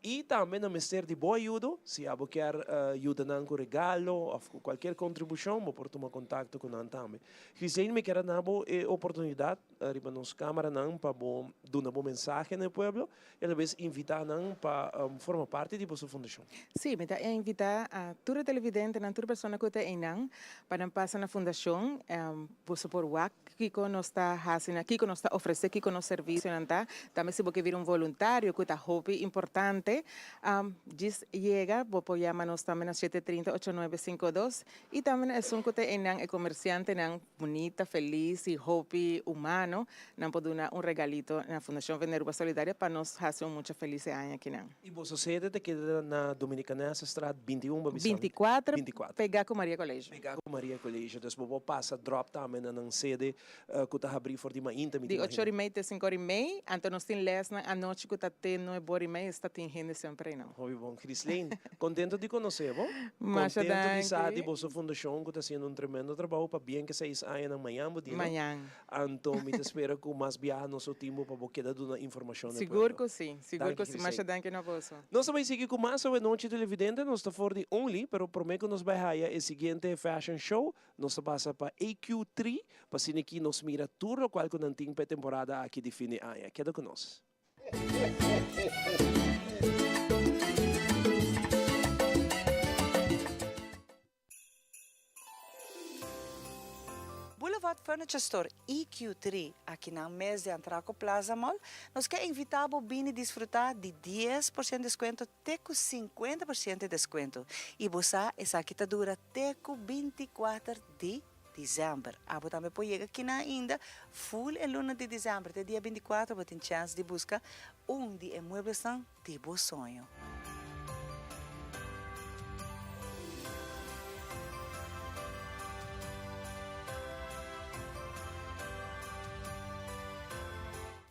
i tambe nan mester di bo ayudo. Si abo kier yuda nan ku regalo òf ku kualkier kontribushon bo por tuma kontakto ku nan tambe. Ghislaine mi kier a na bo e oportunidat riba nos kameranan pa bo duna bo mensahe na e pueblo i alabes invitá nan pa forma parti di boso fundashon. Sí, mi ta invitá a tur e televidentenan, tur persona ku ta einan, pa nan pasa na fundashon. Boso por wak kiko nos ta hasi na, kiko nos ta ofresé, kiko nos servisionan ta. Tambe si bo ke bira un voluntario, ku ta hopi importante, djis yega, bo por yama nos tambe na 730 8952. I tambe na esun ku ta einan, e komersiantenan bunita, felis i hopi humano, Nan por duna un regalito na Fundacion Veneruba Solidaria pa nos haci un mucha feliz e aña akinan. Y boso sede ta keda na Dominicanesestraat 21 ba bisa? 24, 24. pega cu Maria Colegio. Pega cu Maria Colegio. Dus bo por pasa drop tambe na nan sede cu ta habri for di mainta mi ta Di ocho imagina. ora y mei te cinco ora y mei, anto nos tin lesnan anochi cu ta te nuebe ora y mei, esta tin hende semper einan. Hopi bon. Chrislene, contento di conoce bo. Masha Contento di sa danki. di boso fundacion cu ta haciendo un tremendo trabou pa bien ke seis añanan mañan bo dino. Mañan. Anto mi ta spera ku mas biaha nos lo tin bo pa bo keda duna informashon na e Sigur pueblo. ku si, sigur Danki ku si. Masha Grisey. danki na boso. Nos ta bai sigui ku mas awe nochi televidente, nos ta for di Only, pero prome ku nos bai haya e siguiente fashion show, nos ta pasa pa AQ3, pa asina aki nos mira tur lokual ku nan tin pa e temporada aki di fin di aña. Keda ku nos. Boulevard Furniture Store EQ3 aki nan mes di Antraco Plaza Mall, nos ke invita bo bini disfruta di 10% descuento te cu 50% descuento y bo sa esaki ta dura te cu 24 di december. Abo tambe por yega kinan ainda full e luna di december te dia 24 bo tin chance di busca un di e mueblesnan di bo soño.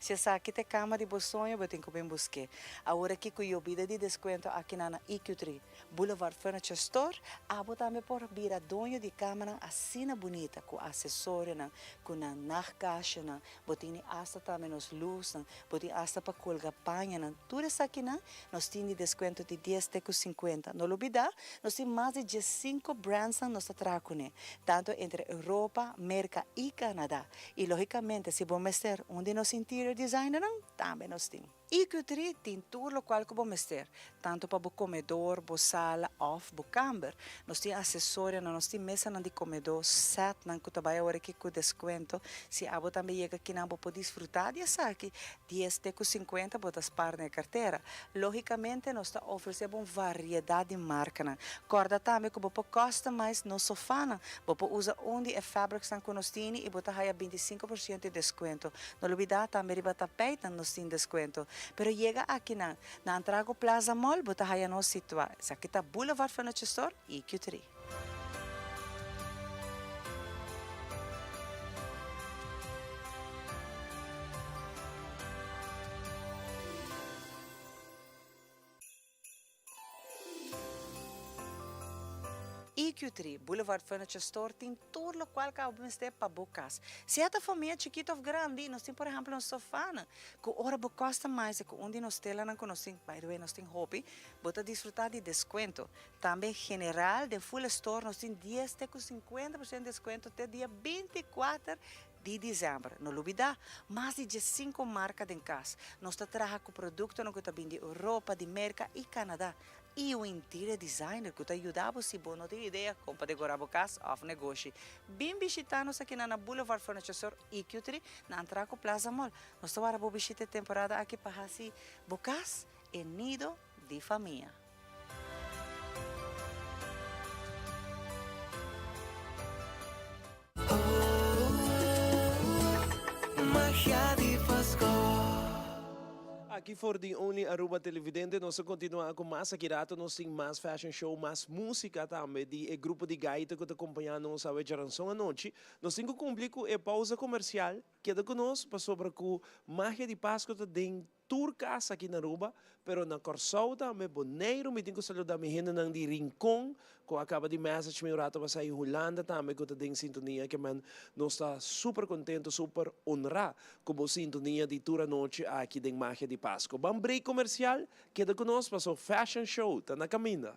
Si esaki ta e kama di bo soño, bo tin ku bin busk'é. Awor aki ku yobida di deskuento akinan na EQ3 Boulevard Furniture Store, abo tambe por bira doño di kamanan asina bunita ku asesorionan, ku nan nachtkastjenan, bo tin di asta tambe nos lusnan, bo tin asta pa kolga pañanan. Tur esakinan nos tin di deskuento di dies te ku sinkuenta. No lubidá, nos tin mas di diessinko brandsnan nos ta traha kuné, tantu entre Europa, Merka i Kanada. I lógikamente si bo mester un di nos interior designernan, tambe nos tin. IQ3 tin tur lokual ku bo mester, tantu pa bo komedor, bo sala òf bo kamber. Nos tin asesorionan, nos tin mesanan di komedó, sètnan ku ta bai awor aki ku deskuento. Si abo tambe yega kinan bo por disfrutá di esaki, dies te ku sinkuenta bo ta spar na e kartera. Lógikamente nos ta ofresé bo un variedat di markanan. Kòrda tambe ku bo por customize nos sofanan. Bo por usa un di e fabricsnan ku nos tini i bo ta haya 25% di deskuento. No lubidá tambe riba tapijtnan nos tin deskuento. Pero yega akinan, na Antrago Plaza Mall bo ta haya nos situá. Esaki ta Boulevard Furniture Store, EQ3. EQ3 Boulevard Furniture Store tin tur locual cu abo mester pa bo cas. Sea ta famia chikito of grandi, nos tin por ehempel un sofanan cu ora bo customize cu un di nos telanan cu nos tin, by the way nos tin hopi, bo ta disfruta di descuento. Tambe general den full store nos tin dies te cu 50% descuento te dia 24 di december. No lubida, mas di 15 marca den cas. Nos ta traha cu productonan cu ta bin di Europa, di Merca y Canada. Y un interior designer cu ta yuda bo si bo no tin idea con pa decora bo cas of negoshi. Bin bishita nos aki na na Boulevard Furniture Store EQ3 na Antraco Plaza Mall. Nos ta wara bo bishita e temporada aki pa haci bo cas e nido di famia. Magia di Pasco. Aki for di Only Aruba Televidente nos ta continua cu mas aki rato nos tin mas fashion show mas musica tambe di e grupo di gaita cu ta acompaña nos awe djaranson anochi. Nos tin cu cumpli cu e pausa comercial keda cu nos pasobra cu magia di Pasco ta den Tur kas aki na Aruba, pero na Kòrsou tambe, Boneiru, mi tin ku saluda mi hendenan di Rincon ku a kaba di message mi un rato pasá i Hulanda tambe ku ta den sintonia ke men nos ta super kontento, super honrá ku bo sintonia di tur anochi aki den Magia di Pasko. Ban break komersial, keda ku nos paso Fashion Show ta na kaminda.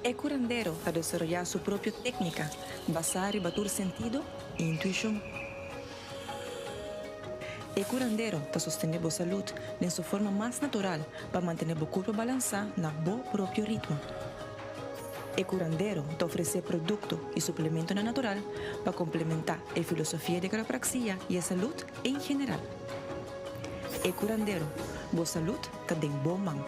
E curandero ta desaroyá su propio técnica basá riba tur sentido i intuishon. E curandero ta sostené bo salud den su forma mas natural pa mantené bo curpa balansá na bo propio ritmo. E curandero ta ofresé producto y suplementonan natural pa complementá e filosofia di quiropraxia y e salud en general. E curandero, bo salud ta den bo man.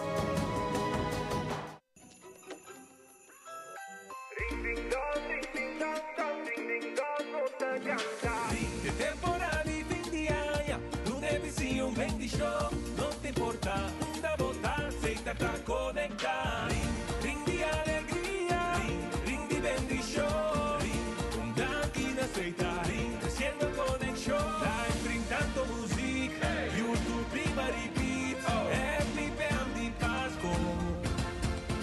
De temporada di fin di aña, Luna Vision bendicion. No ta importa unda bo ta, Setar ta conecta. Ring, ring di alegria, ring, ring di bendicion. Ring, un danki na Setar, ring, creciendo conexion. Live ring tanto muziek, YouTube riba repeat. Happy PM di Pasco.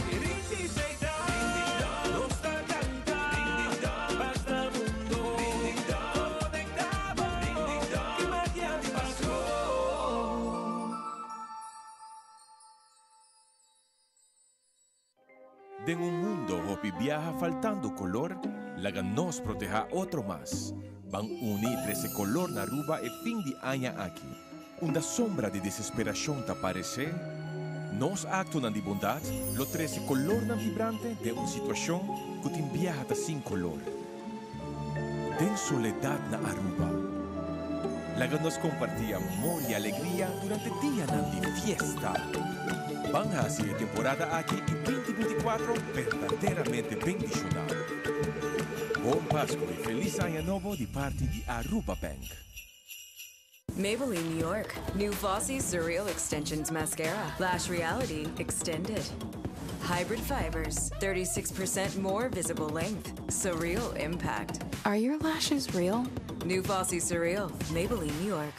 Ring di Setar, nos ta canta, basta mundo. Den un mundo hopi biaha faltando color, laga nos proteha otro mas. Ban uni y trece color na Aruba e fin di aña aki. Unda sombra di desesperacion ta parece, nos actonan di bondad lo trece colornan vibrante den un situacion cu tin biaha ta sin color. Den soledad na Aruba. Laga nos comparti amor y alegria durante dianan di fiesta. Ban haci e temporada aki y 2024 berdaderamente bendiciona. Bon Pasco y Feliz Aña Nobo di parti di Aruba Bank. Maybelline New York. New Fossy Surreal Extensions Mascara. Lash Reality Extended. Hybrid fibers, 36% more visible length. Surreal impact. Are your lashes real? New Fossy Surreal, Maybelline New York.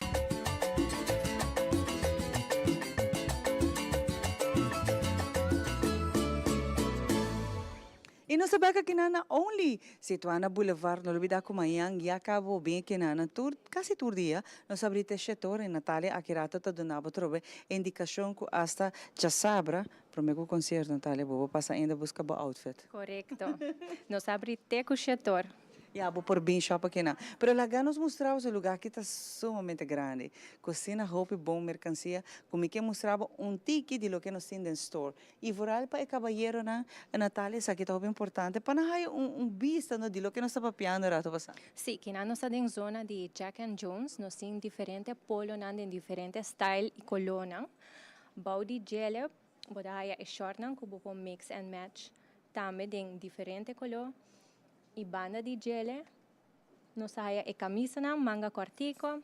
Y nos ta bek aki na na Only, situa na Boulevard. No lubida cu mañan ya cabo bin aki na na tur, casi tur dia, nos a abri te shetor y Natalia aki rato ta duna bo trobe indicacion cu hasta djasabra, prome cu concierto Natalia, bo bo pasa ainda busca bo outfit. Corecto. Nos a abri te cu shetor. Ya, bo por bin shop akinan. Pero laga nos mustra bo, e lugar aki ta sumamente grandi. Cocina hopi bon mercancia cu mi ke mustra bo un tiki di loke nos tin den store. Y vooral pa e cabayeronan, Natalia, esaki ta hopi importante pa nan haya un un bista no di loke nos ta papiando rato pasa. Sí, kinan nos ta den zona di Jack and Jones, nos tin diferente polonan den diferente style y colornan. Bou di djele bo ta haya e shortnan cu bo por mix and match tambe den diferente color. Y banda di djele Nos ta haya e camisanan manga cortico.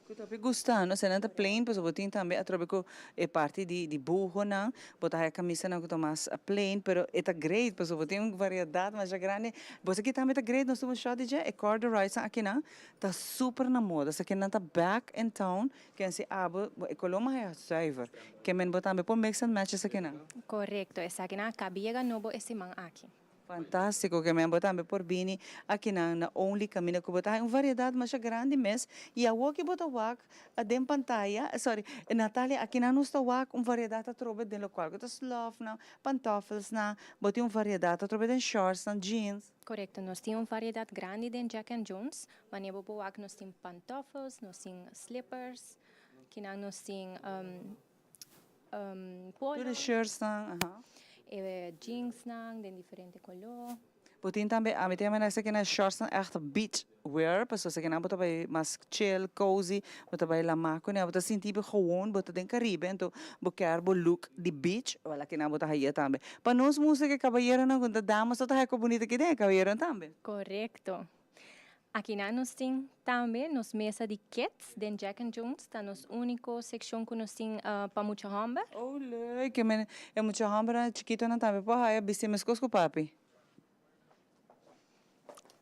Cu ta hopi gusta, no? Esnan ta plain, pasobra bo tin tambe atrobe cu e parti di dibuhonan. Bo ta haya camisanan cu ta mas plain, pero e ta great, pasobra bo tin un variedad masha grandi. Bo sa ki tambe ta great? Nos tuma shot di dje, e corduroysnan akinan ta super na moda. Esakinan ta back in town, ken si abo, e color mas haya zuiver. Ke men bo tambe por mix and match esakinan. Correcto, esakinan a cabi yega nobo e siman aki. Fantástiko ke men bo tambe por bini akinan na Only kaminda ku bo ta haña un variedat masha grandi mes i awor ki bo ta wak den pantaya sorry Natalia akinan nos ta wak un variedat atrobe den lokual ku ta slòfnan, pantòfelsnan, bo tin un variedat atrobe den shortsnan, jeans. Korekto, nos tin un variedat grandi den Jack and Jones, wanneer bo por wak nos tin pantòfels, nos tin slippers, kinan nos tin Polo. Tur e shirtsnan, aha. E jeansnan den diferente koló. Bo tin tambe, ami ta yama esaki na shortsnan ègt beach wear, pasobra esakinan bo ta bai mas chill, cozy, bo ta bai lamá kuné, bo ta sinti bo gewoon bo ta den Caribe, anto bo kier bo look di beach, wèl akinan bo ta haya tambe. Pa nos mustra ku e kabayeronan ku ta damas ta haya ku bunita aki den e kabayeronan tambe. Korekto. Akinan nos tin tambe nos mesa di kids den Jack and Jones ta nos unico seccion cu nos tin pa mucha homber. Oh leuk, e mucha hombernan chikitonan tambe por haya bisti mescos cu papi.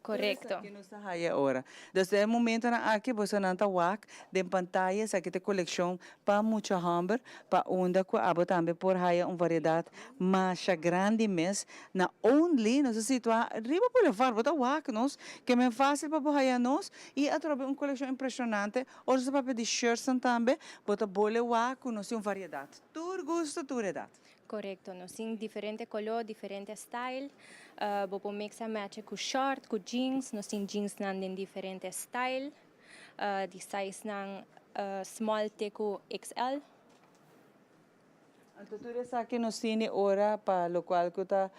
Correcto. Esaki nos ta haya ora. Dus den e momentonan aki bosonan ta wak den pantaya esaki ta e coleccion pa mucha homber pa unda cu abo tambe por haya un variedad masha grandi mes na Only nos ta situa riba Boulevard bo ta wak nos ke men facil pa bo haya nos y atrobe un coleccion impresionante ora nos ta papia di shirtsnan tambe bo ta bole wak cu nos tin un variedad tur gusto tur edad. Corecto nos tin diferente color diferente style bo por mix and match cu short cu jeans nos tin jeansnan den diferente style. Di sizenan small te ku XL. Anto tur esaki nos tini ora pa lokual ku ta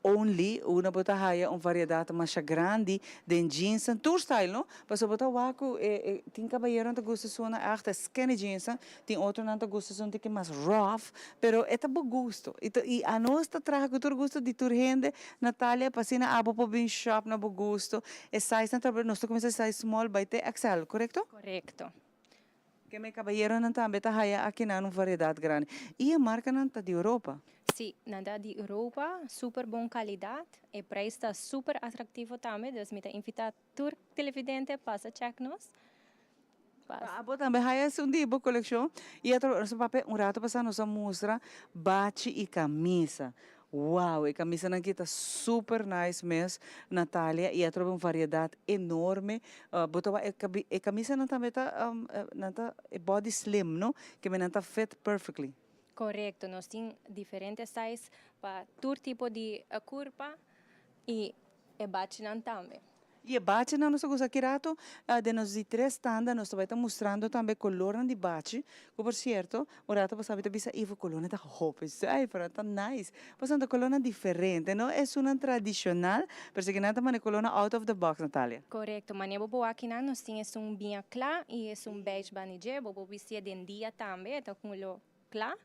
only una bo ta haya un variedat masha grandi den jeansnan tur style no pasobra bo ta wak ku e tin kabayeronan ta gusta esunnan ègt e skinny jeansnan tin otronan ta gusta esun tiki mas rough pero e ta bo gusto i anos ta traha ku tur gusto di tur hende Natalia, pa asina abo por bin shop na bo gusto. E sizenan ta nos ta cuminsa size small bay te XL, corecto? Corecto. Keme cabayeronan tambe ta haya akinan un variedad grandi. Y e marcanan ta di Europa? Si, nan ta di Europa, super bon calidad. E prijs ta super atractivo tambe, dus mi ta invita Tur televidente pasa check nos. Pa abo tambe haya esun di bo coleccion. Y otro nos a papia un rato pasa nos a mustra bachi y camisa. Wow e camisanan aki ta super nice mes Natalia y atrobe un variedad enorme. Bo ta wak e camisanan tambe ta nan ta e body slim no ke men nan ta fit perfectly. Korekto, nos tin diferente size pa tur tipo di kurpa i e bachinan tambe. I e bachinan nos a gusta ki rato den nos di tres tanda nos ta bai ta mustrando tambe kolornan di bachi ku por sierto un rato pasá mi ta bisa Ivo kolornan ta hopi zuiver nan ta nice pasobra ta kolornan diferente no esunnan tradishonal pero esaki nan ta manda e kolornan out of the box Natalia. Korekto, manera bo por wak kinan nos tin esun biña kla i esun beige banda dje bo por bistié den dia tambe e ta ku lo Kla.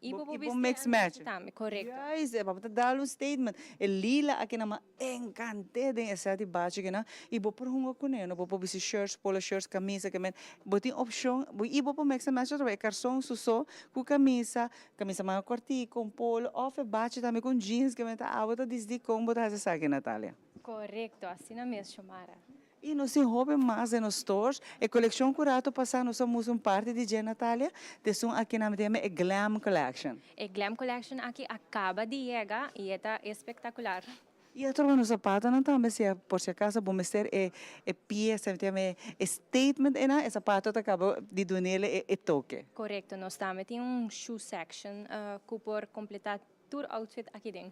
Y bo por bisti mix match. Tambe, korekto. Juist, e papá ta dal un statement. E lila aki nan m'a enkant'é den e set di bachi aki nan. Y bo por hunga kuné, no? Bo por bisti shirts, polo shirts, kamisa, ke men. Bo tin opshon, bo y bo por mix and match otro be. E karson su so ku kamisa, kamisa manga kòrtiku, un polo, òf e bachi tambe ku un jeans, ke men ta abo ta disdi kon bo ta hasi esaki, Natalia. Korekto, asina mes, Xiomara. I nos tin hopi mas den nos stores. E kolekshon ku rato pasá nos a mustra un parti di dje, Natalia. T'esun aki nan mi ta yama e Glam Collection. E Glam Collection aki a kaba di yega i e ta espektakular. I a troba nos zapatonan tambe si por si akaso bo mester e e piesa, mi ta yama e statement einan, e zapato ta kaba di dunele e toke. Korekto, nos tambe tin un shoe section ku por kompletá tur outfit aki den.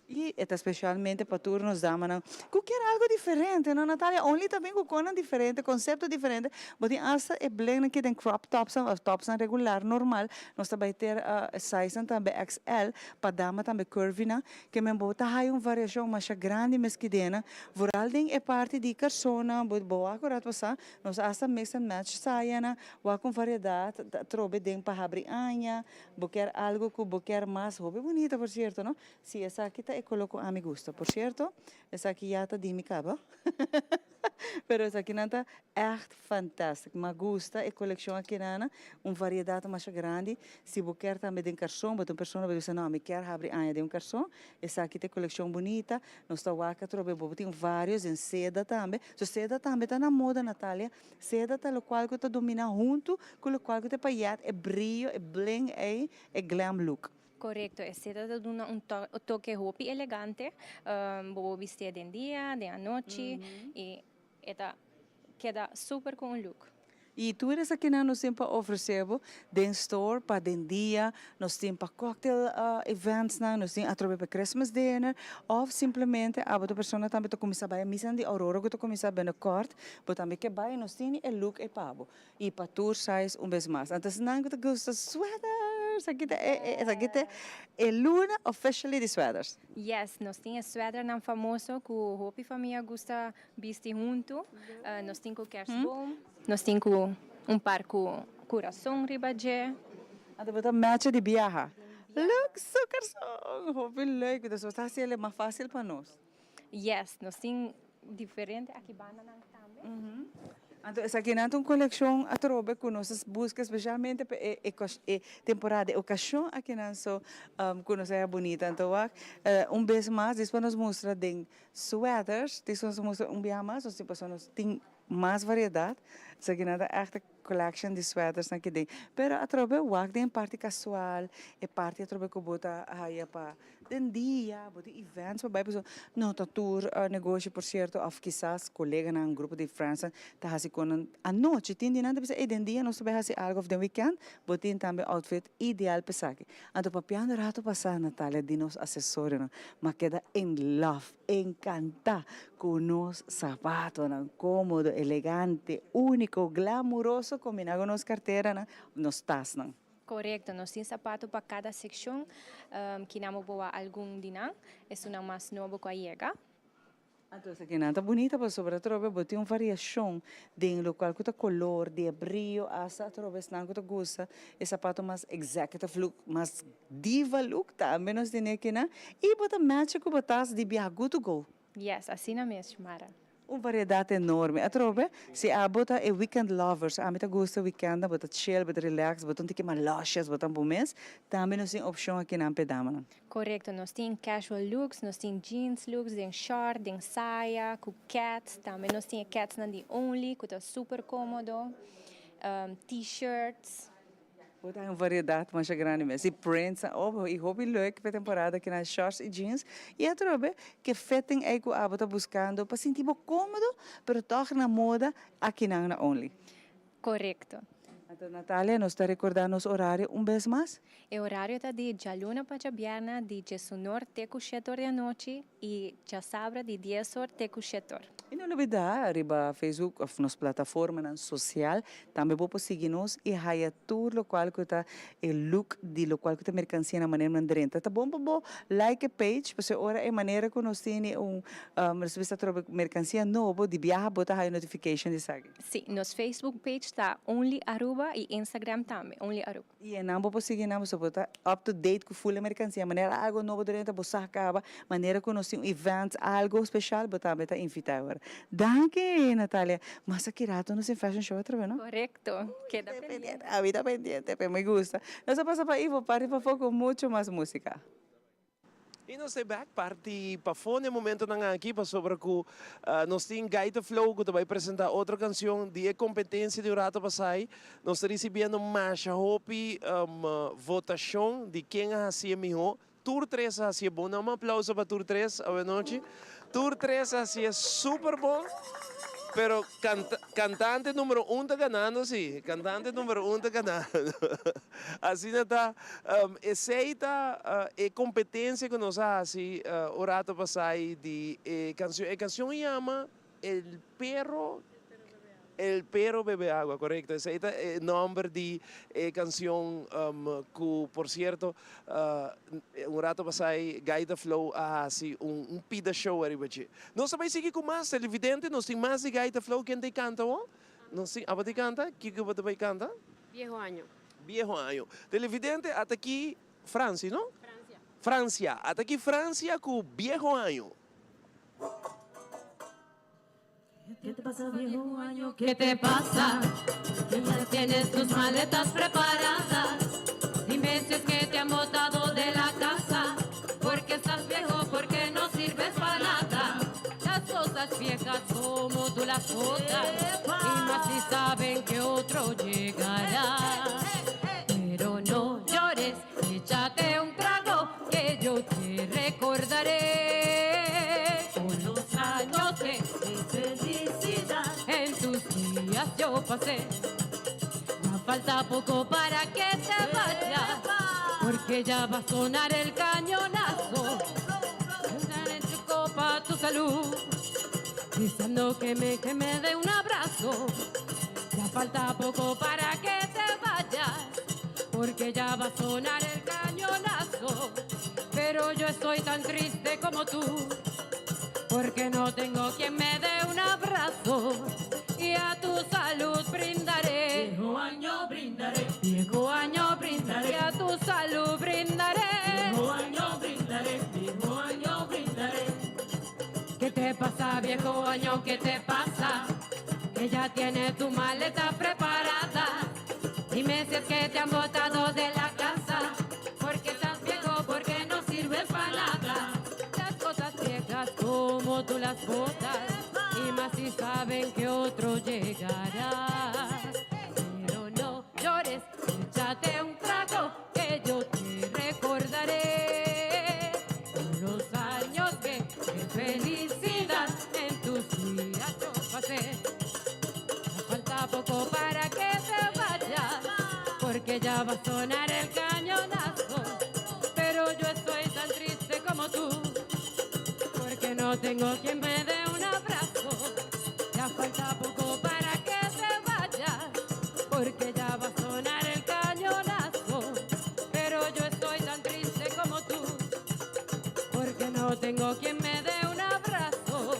I e ta spesialmente pa tur nos damanan ku kier algu diferente, no Natalia? Only ta bin ku konan diferente, konsepto diferente. Bo tin asta e blengnan ki den crop topsnan òf topsnan regular normal. Nos ta bai ter sizenan tambe XL pa dama tambe curvynan. Ke men bo ta haya un variashon masha grandi mes kidenan. Vooral den e parti di karsonnan, bo bo wak ora pasá nos asta mix and match sayanan, wak un variedat atrobe den pa habri aña. Bo kier algo cu bo kier mas hopi bunita por cierto no? Si esaki ta e color cu ami gusta por cierto esaki ya ta di mi caba pero esakinan ta echt fantastic ma gusta e coleccion akinana un variedad masha grandi si bo kier tambe den carson bo ta un persona bo ta bisa no ami kier habri aña den un carson esaki ta e coleccion bunita nos ta wak atrobe bo tin varios den seda tambe so seda tambe ta na moda Natalia Seda ta lokual ku ta dominá huntu ku lokual ku ta payèt e brio, e bling ei, e glam look. Korekto, e seda ta duna un toke hopi elegante. Bo por bistié den dia, den anochi i e ta keda super ku un look. I tur esakinan nos tin pa ofresé bo den store pa den dia, nos tin pa cocktail eventsnan, nos tin atrobe pa Christmas dinner of simplemente abo ta persona tambe ta kuminsá bai a misanan di Aurora ku ta kuminsá binnenkort. Bo tambe ke bai nos tini e look ei pa bo. I pa tur size un bes mas. Anto esnan ku ta gusta sweaters, aki ta e esaki ta e luna officially di sweaters. Yes, nos tin e sweaternan famoso ku hopi famia gusta bisti huntu. Nos tin ku kerstboom, nos tin ku un par ku kurason riba dje. Anto bo ta matcha di biaha. Look, su karson! Hopi leuk. Dus bo ta hasi el mas fasil pa nos. Yes, nos tin diferente aki bandanan tambe. Anto esakinan ta un kolekshon atrobe ku nos a buska spesialmente pa e e temporada, e okashon akinan so ku nos a haya bunita. Anto wak un bes mas despues nos mustra den sweaters, despues nos mustra un biaha mas nos tin pasobra nos tin mas variedat. Esakinan ta ègt e collection di sweatersnan ki den. Pero atrobe wak den e parti casual, e parti atrobe ku bo ta haya pa den dia, bo tin events pa bai pasobra no ta tur negoshi por cierto of kisas coleganan, grupo di friendsnan ta hasi con nan anochi. Tin di nan ta bisa ey den dia nos ta bai hasi algo of den weekend bo tin tambe outfit ideal pa esaki. Anto papiando rato pasa Natalia di nos asesorionan m'a keda in love. Encanta cu nos zapatonan comodo, elegante, unico, glamuroso combina cu nos carteranan, nos tasnan. Corecto, nos tin zapato pa cada seccion, kinan bo por wak algun di nan, esunnan mas nobo cu a yega. Anto esakinan ta bunita pasobra atrobe bo tin un variacion den locual cu ta color, di e brio, hasta atrobe esnan cu ta gusta e zapato mas executive look, mas Diva look tambe nos tene akinan y bo ta matcha cu bo tas di biaha good to go. Yes, asina mes Xiomara. Un variedad enorme. Atrobe, si abo ta e weekend lovers, ami ta gusta weekendnan, bo ta chill, bo ta relax, bo ta un tiki mas luscious, bo ta bo mes, tambe nos tin opcion akinan p'e damanan. Corecto, nos tin casual looks, nos tin jeans looks, den short, den saya, cu keds, tambe nos tin e kedsnan di Only cu ta super comodo, t-shirts. Bo ta un variedat masha grandi mes. Y prints oh y hopi leuk p'e temporada aki nan shorts y jeans. Y atrobe ke fitting ey cu abo ta buscando pa sinti bo comodo pero toch na moda aki nan na Only. Corecto. Anto Natalia, nos ta recorda nos horario un bes mas? E horario ta di djaluna pa djabièrnè di djesunor te ku shet or di anochi i djasabra di dies or te ku shet or. I no lubida riba Facebook of nos plataformanan social tambe bo por sigui nos i haya tur locual cu ta e look di locual cu ta mercancia na manera nan drenta. Ta bon pa bo like e page pasobra ora e manera cu nos tene un nos bisa trobe mercancia nobo di biaha bo ta haya notification di esaki. Si, nos Facebook page ta Only Aruba i Instagram tambe, Only Aruba. I enan bo por sigui nan pasobra bo ta up to date ku full e merkansia. Manera algo nobo drenta bo sa kaba, manera ku nos tin un event algo speshal bo tambe ta invita awor. Danki Natalia. Mas aki rato nos tin fashion show atrobe no? Korekto. Keda pendiente. Ami ta pendiente pe mi gusta. Nos a pasa pa Ivo parti pafó ku mucho mas musika. I nos ta bek parti pafó na e momentonan aki pasobra ku nos tin Gaita Flow ku ta bai presentá otro kansion di e kompetensia di un rato pasai. Nos ta risibiendo masha hopi votashon di ken a hasi e mihó. Tur tres a hasi e bon. Un aplauso pa tur tres awenochi. Tur tres a hasi e super bon. Pero cantante numero un ta ganando si, cantante numero un ta ganando. Asina ta, esey ta e competencia cu nos a haci un rato pasai di e cancion. E cancion yama El perro, El perro bebe agua, corecto. Esey ta e nomber di e cancion cu por cierto un rato pasai Gaita Flow a haci un pida show ariba dje. Nos ta bai sigui ku mas televidente, nos tin mas di Gaita Flow, ken ta kanta awor? Nos tin, abo ta kanta? Kiko bo ta bai kanta? Viejo año. Viejo año. Televidente, ata aki Franci, no? Francia. Francia. Ata aki Francia ku Viejo año. ¿Qué te pasa, viejo año? ¿Qué te pasa? Que ya tienes tus maletas preparadas. Dime si es que te han botado de la casa. Porque estás viejo, porque no sirves para nada. Las cosas viejas como tú las botas. Y más si saben que otro llegará. Pero no llores, échate un trago que yo te recordaré. Con los años de felicidad en tus días yo pasé. Ya falta poco para que te vayas, porque ya va a sonar el cañonazo. Daré en tu copa tu salud, deseando que me, que me dé un abrazo. Ya falta poco para que te vayas, porque ya va a sonar el cañonazo. Pero yo estoy tan triste como tú, porque no tengo quien me dé un abrazo. Y a tu salud brindaré. Viejo año brindaré. Viejo año brindaré. Y a tu salud brindaré. Viejo año brindaré. Viejo año brindaré. ¿Qué te pasa, viejo año? ¿Qué te pasa? Que ya tienes tu maleta preparada. Dime si es que te han botado de la casa. Porque estás viejo, porque no sirves para nada. Las cosas viejas como tú las botas. Y más si saben que otro llegará. Pero no llores, échate un trago que yo te recordaré. Los años que de felicidad en tus días yo pasé. Ya falta poco para que te vayas, porque ya va a sonar el cañonazo. Pero yo estoy tan triste como tú, porque no tengo quien me dé un abrazo. Ya falta poco para que te vayas, porque ya va a sonar el cañonazo. Pero yo estoy tan triste como tú, porque no tengo quien me dé un abrazo.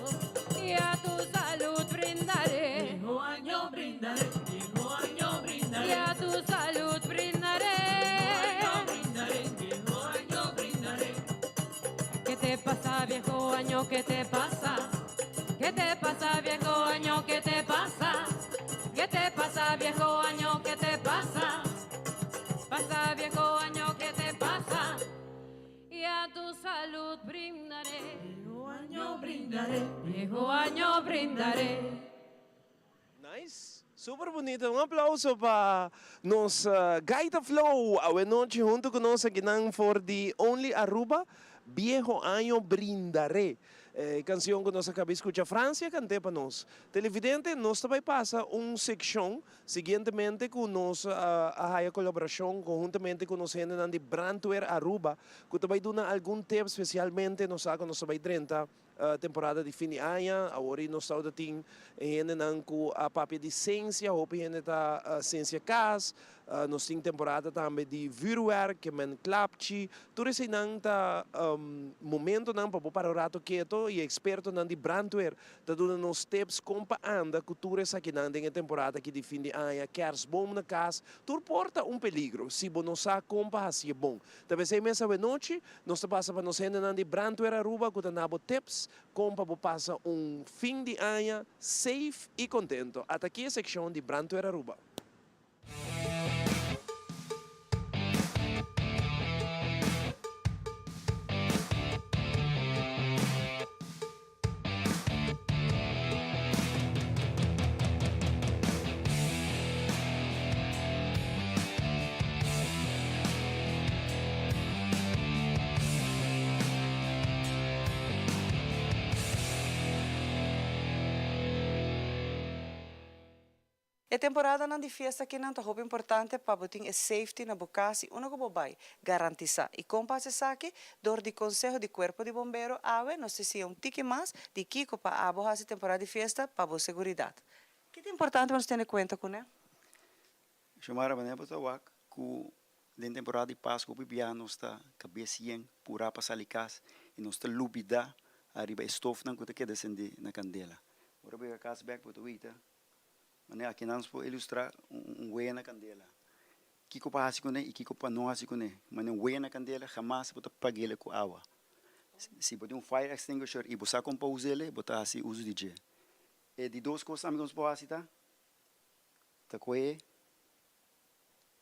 Y a tu salud brindaré. Viejo año brindaré, viejo año brindaré. Y a tu salud brindaré. Viejo año brindaré, viejo año brindaré. ¿Qué te pasa, viejo año? ¿Qué te pasa? ¿Qué te pasa, viejo año? ¿Qué te pasa? ¿Qué te pasa, viejo año? ¿Qué te pasa? Pasa, viejo año, ¿qué te pasa? Y a tu salud brindaré. Viejo año brindaré. Viejo año brindaré. Nice. Super bunita. Un aplauso pa nos Gaita Flow. Awe nochi hunto cu nos akinan for di Only Aruba. Viejo Año Brindaré. E cancion cu nos a caba scucha Francia cant'é pa nos. Televidente, nos ta bay pasa un seccion siguientemente cu nos a haya colaboracion conhuntamente cu nos hendenan di Brandweer Aruba cu ta bay duna algun tip specialmente nos sa cu nos ta bay drenta Temporada di fin di aña, awor i nos tawata tin e hendenan ku a papia di sensia, hopi hende ta sensia kas, nos tin temporada tambe di vuurwerk, ke men klapchi, tur eseinan ta momentonan pa bo para un rato keto i e ekspertonan di brandweer ta duna nos tips kon pa anda ku tur esakinan den e temporada aki di fin di aña, kersboom na kas, tur por ta un peligro si bo no sa kon pa hasié bon. Ta besei mes awenochi Nos ta pasa pa nos hendenan di Brandweer Aruba cu ta na bo tips con pa bo pasa un fin di aña safe y contento. Ata aki e seccion di Brandweer Aruba. E temporadanan di fiesta akinan ta hopi importante pa bo tin e safety na bo kas i unda ku bo bai, garantisa. I kon pa hasi esaki? Dor di konseho di Kuerpo di Bombero awe nos ta siña un tiki mas di kiko pa abo hasi temporada di fiesta pa bo seguridat. Ki ta importante pa nos tene kuenta kuné? Xiomara, Manera bo ta wak ku den temporada di Pasku hopi biaha nos ta kabes yen purá pa sali kas i nos ta lubidá ariba e stofnan ku ta keda sendé na kandela. Ora bo yega kas bèk bo ta wita Manera aki nan nos por ilustrá un wea na kandela. Kiko pa hasi kuné i kiko pa no hasi kuné. Manera un wea na kandela hamas bo ta pag'el ku awa. Si bo tin un fire extinguisher i bo sa kon pa us'el, bo ta hasi uso di dje. E di dos kos tambe ku nos por hasi ta, ta kohe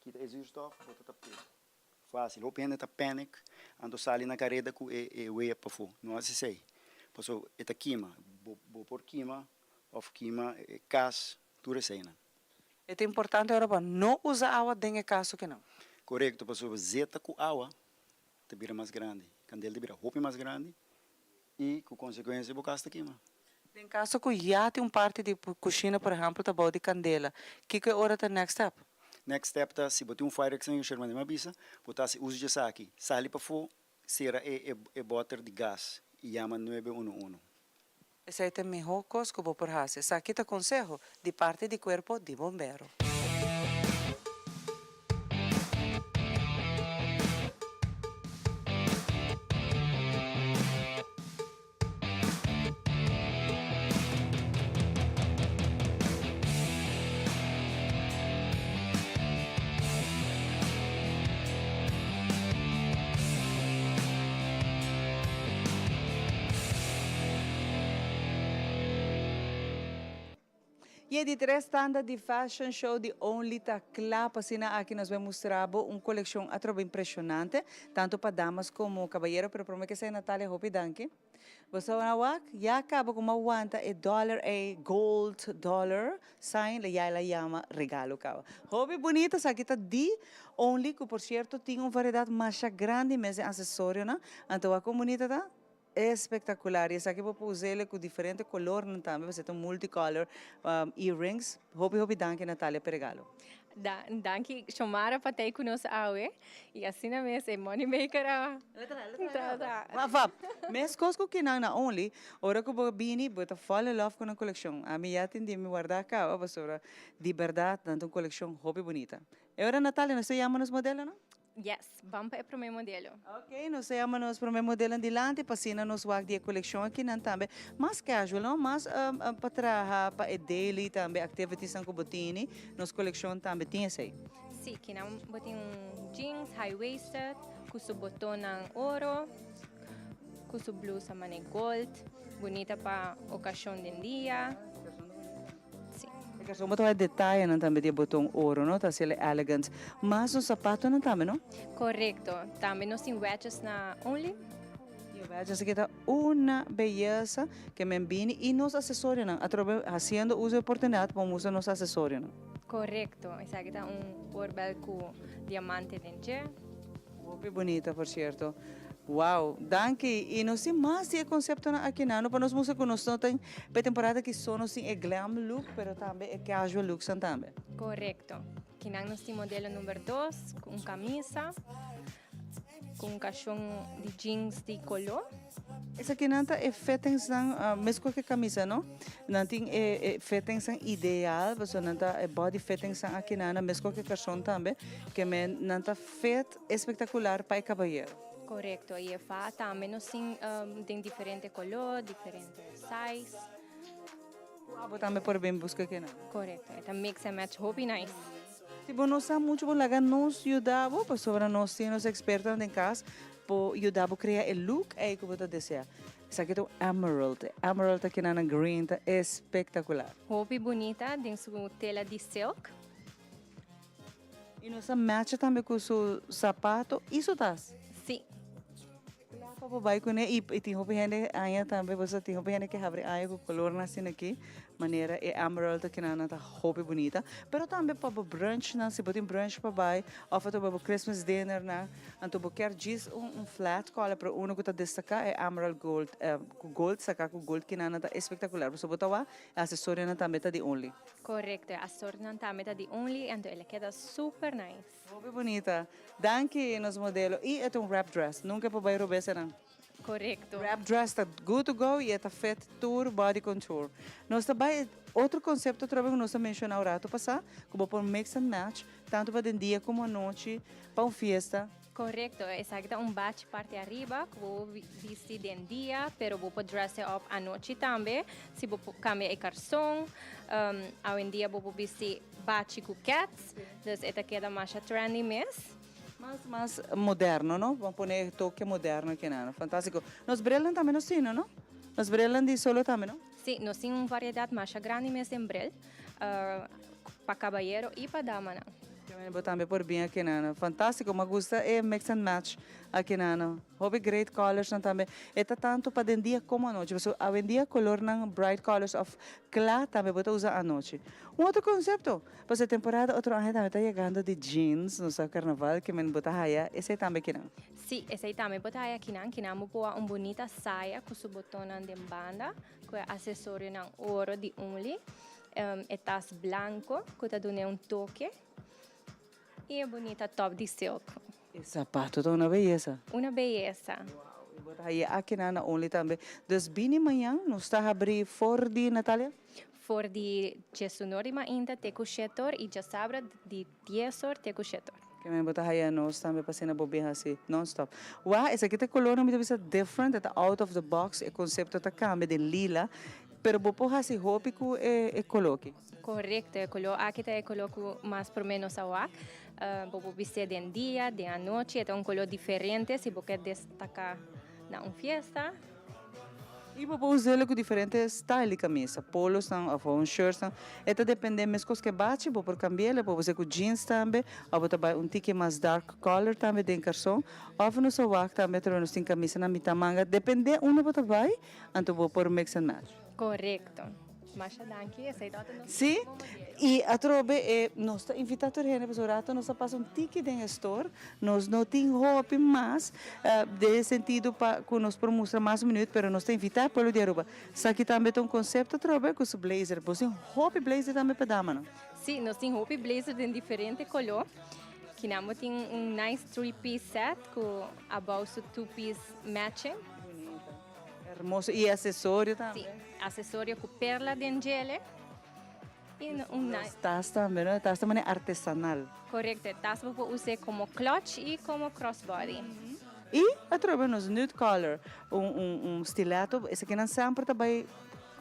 kita e zuurstof, bo ta tap'é. Fácil. Hopi hende ta panic, anto sali na careda cu e wea pafó. No haci esey. Paso e ta kima. Bo bo por kima of kima e cas, tur eseynan. E ta importante ora pa no usa awa den e caso kinan. Corecto, pasobra zeta cu awa ta bira mas grandi. Candel ta bira hopi mas grandi y cu consecuencia bo cas ta kima. Den caso cu ya tin un parti di cushina por ehempel ta bou di candela, kico e ora ta next step? Next step ta si bo tin un fire extinguisher manera mi a bisa, bo ta haci uso di esaki. Sali pafó, cera e e boter di gas y yama nuebe uno uno. Esey ta e miho cos cu bo por haci. Esaki ta conseho di parti di cuerpo di bombero. Y e di tres tanda di Fashion Show di Only ta cla pa asina aki nos bay mustra bo un coleccion atrobe impresionante, tanto pa damas como cabayero, pero prome ke esey Natalia hopi danki. Bo sa ora wak ya caba como a wanta e dollar ey gold dollar sign ya el a yama regalo caba. Hopi bunita esaki ta di Only cu por cierto tin un variedad masha grandi mes den accesorionan, anto wak con bunita ta? Espectacular y esaki bo por usele cu diferente colornan tambe pasobra ta un multicolor earrings. Hopi hopi danki Natalia pa e regalo. Danki Xiomara pa ta cu nos awe y asina mes e money maker a tra. Wap wap. Mescos cu kinan na Only, ora cu bo bini bo ta fall in love cu nan coleccion. Ami ya tin di mi warda caba pasobra di berdad nan ta un coleccion hopi bunita. E ora Natalia nos ta yama nos modelonan? Yes, ban pa e prome modelo. Ok, nos ta yama nos prome modelonan dilanti pa asina nos wak di e coleccion akinan tambe. Mas casual, no? Mas pa traha pa e daily tambe activitiesnan cu bo tini, nos coleccion tambe tin esey. Si, kinan bo tin un jeans high waisted cu su botonnan oro, cu su blusa mane gold, bunita pa ocasion den dia. E karson bo ta wak detayenan tambe di e boton oro no ta haciele elegant. Mas nos zapatonan tambe no? Correcto. Tambe nos tin wedges na Only. Y e wedges aki ta una beyesa ke men bini y nos accesorionan atrobe haciendo uso di oportunidad pa mustra nos accesorionan. Correcto. Esaki ta un oorbel cu diamante den dje. Hopi bunita por cierto. Wow, danki. Y nos tin mas di e conceptonan aki nan, no pa nos mustra cu nos no tin pa e temporada aki so nos tin e glam look, pero tambe e casual looksnan tambe. Correcto. Kinan nos tin modelo number dos, cu un camisa, cu un cashon di jeans di color. Esakinan ta e fittingsnan, mescos cu e camisa no, nan tin e fittingsnan ideal, pasobra nan ta e body fittingsnan akinan, mescos cu e cashon tambe, ke men nan ta fit espectacular pa e cabayero. Correcto, y e faha tambe nos tin den diferente color, diferente size. Abo tambe por bin busca kinan. Correcto, e ta mix and match hopi nice. Si bo no sa mucho bo laga nos yuda bo pasobra nos tin nos expertonan den cas por yuda bo crea e look ey cu bo ta desea. Esaki ta un emerald, e emerald akinan na green ta espectacular. Hopi bunita den su tela di silk. Y nos ta matcha tambe cu su zapato y su tas. Sí. Kla pa bo bai kuné i tin hopi hende aña tambe bo sa tin hopi hende ke habri aña ku kolornan asina aki manera e emerald akinan nan ta hopi bunita pero tambe pa bo brunchnan si bo tin brunch pa bai of atoba bo christmas dinnernan anto bo kier djis un flat color pero uno ku ta destaká e emerald gold ku gold saka ku gold kinan nan ta espektakular pasobra bo ta wak e asesorionan tambe ta di only. Korekto e asesorionan tambe ta di only anto el a keda super nice. Hopi bunita. Danki nos modelo. Y e ta un wrap dress. Nunca e por bay robes enan. Corecto. Wrap dress ta good to go y e ta fit tur body contour. Nos ta bay otro concepto atrobe cu nos a menciona un rato pasa, cu bo por mix and match, tanto pa den dia como anochi, pa un fiesta. Corecto. Esaki ta un bachi parti ariba cu bo por bisti den dia, pero bo por dress e up anochi tambe. Si bo por cambia e carson, awendia bo por bisti bachi cu kets. Dus e ta keda masha trendy mes. Mas mas moderno no, bo a pone e toke moderno aki nan. Fantastico. Nos brilnan tambe nos tin no? Nos brilnan di solo tambe no? Si, nos tin un variedad masha grandi mes den bril, pa cabayero y pa damanan. Bo tambe por bin aki nan. Fantastico, mi a gusta e mix and match aki nan. Hopi great colorsnan tambe. E ta tanto pa den dia como anochi. Pasobra awendia colornan bright colors of cla tambe bo ta usa anochi. Un otro concepto, pasobra e temporada otro aña tambe ta yegando di jeans, nos sa carnaval ke men bo ta haya esey tambe kinan. Si, esey tambe bo ta haya kinan. Kinan bo por wak un bunita saya cu su botonnan den banda, cu e accesorionan oro di Only, e tas blanco cu ta dun'e un toke y e bunita top di silk. E zapato ta una beyesa. Una beyesa. Wow, y bo ta haye aki na na Only tambe. Dus bini mañan, nos ta habri for di Natalia? For di diesunor di mainta te cu shetor y djasabra di diesor te cu shetor. Ke men bo ta haya nos tambe pa asina bo bin haci non stop. Wah, esaki ta e color mi ta bisa different, e ta out of the box, e concepto ta cambia den lila, pero bo por haci hopi cu e color aki. Correcto, e color aki ta e color cu mas prome nos a wak. Bo por bistié den dia, den anochi, e ta un color diferente si bo ke destaca na un fiesta. Y bo por us'el cu diferente style di camisa, polosnan of un shirtsnan, e ta depende mescos cu e bachi, bo por cambi'el, bo por us'e cu jeans tambe, of bo ta bay un tiki mas dark color tambe den carson, of nos a wak tambe atrobe nos tin camisanan mitad manga, depende unda bo ta bay, anto bo por mix and match. Correcto. Masha danki, esei tabata nos Sí, último modelo. y atrobe e nos ta invita tur hende pasobra rato nos ta pasa un tiki den e store, nos no tin hopi mas den e sentido pa cu nos por mustra mas minuut, pero nos ta invita e pueblo di Aruba. Esaki tambe ta un concepto atrobe cu su blazer, bo tin hopi blazer tambe pa dama no? Sí, nos tin hopi blazer den diferente color. Kinan bo tin un nice 3-piece set cu abao su 2-piece matching. Hermoso. Y accesorio tambe? Sí, accesorio cu perla den djele. Y un Los tas tambe, no? Tas ta manera artesanal. Correcto, e tas bo por us'e como clutch y como crossbody. Y atrobe nos nude color, un un un stiletto, esakinan semper ta bay,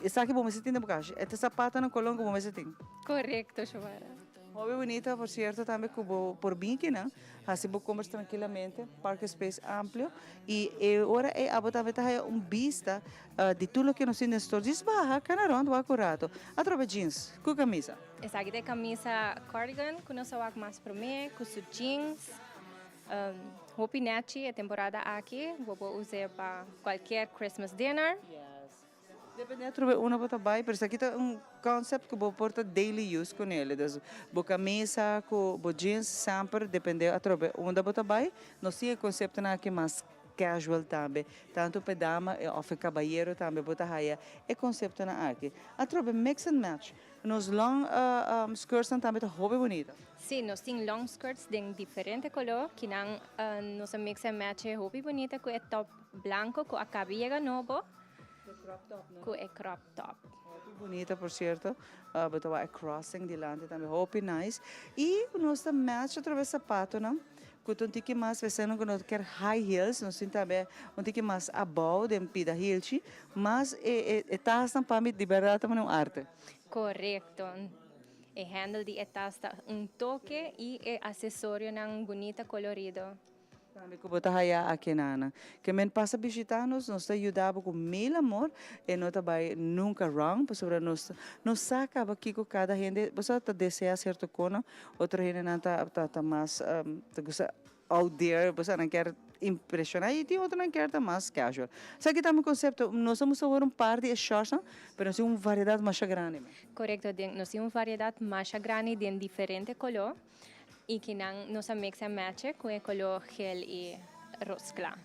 esaki bo mester tin den bo cashi, e ta zapatonan colon cu bo mester tin. Correcto, Xiomara. Hopi bunita, por cierto tambe cu bo por bin kinan, haci bo compras trankilamente, parking space amplio y e ora ey abo tambe ta haya un bista di tur loke nos tin den store. Djis baha, cana rond wak un rato. Atrobe jeans cu camisa. Esaki ta e camisa cardigan cu nos a wak mas prome cu su jeans. Hopi nechi e temporada aki, bo por us'e pa cualkier Christmas dinner. Depende atrobe unda bo ta bai, pero esaki ta un concept cu bo por ta daily use cu nele. Dus bo camisa cu bo jeans semper depende atrobe unda bo ta bai. Nos tin e conceptonan aki mas casual tambe. Tanto pa e dama of e cabayero tambe bo ta haya e conceptonan aki. Atrobe mix and match. Nos long skirtsnan tambe ta hopi bunita. Sí, nos tin long skirts den diferente color. Kinan nos a mix and match e hopi bunita cu e top blanco cu a caba yega nobo. E crop top, no? Cu e crop top. Hopi bunita, por cierto. Bo ta wak e crossing dilanti tambe hopi nice. Y nos ta match atrobe zapatonan cu ta un tiki mas, esnan cu no kier high heels, nos tin tambe un tiki mas abao den pida hilchi. Mas e e tasnan pa mi di berdad ta un arte. Corecto. E handle di e tas ta un toke y e acesorionan bunita colorido. Tambe cu bo ta haya aki nana. Ke men pasa bishita nos, nos ta yuda bo cu mil amor, e no ta bay nunca wrong, pasobra nos no sa caba kico cada hende, bo sa ta desea cierto cono, otro hendenan ta ta mas ta gusta out there, bo sa nan kier impresiona y tin otronan kier ta mas casual. Esaki ta mi concepto, nos a mustra awor un par di e shortsnan, pero nos tin un variedad masha grandi. Corecto, den nos tin un variedad masha grandi den diferente color. Y kinan nos a mix and match cu e color geel y ros cla.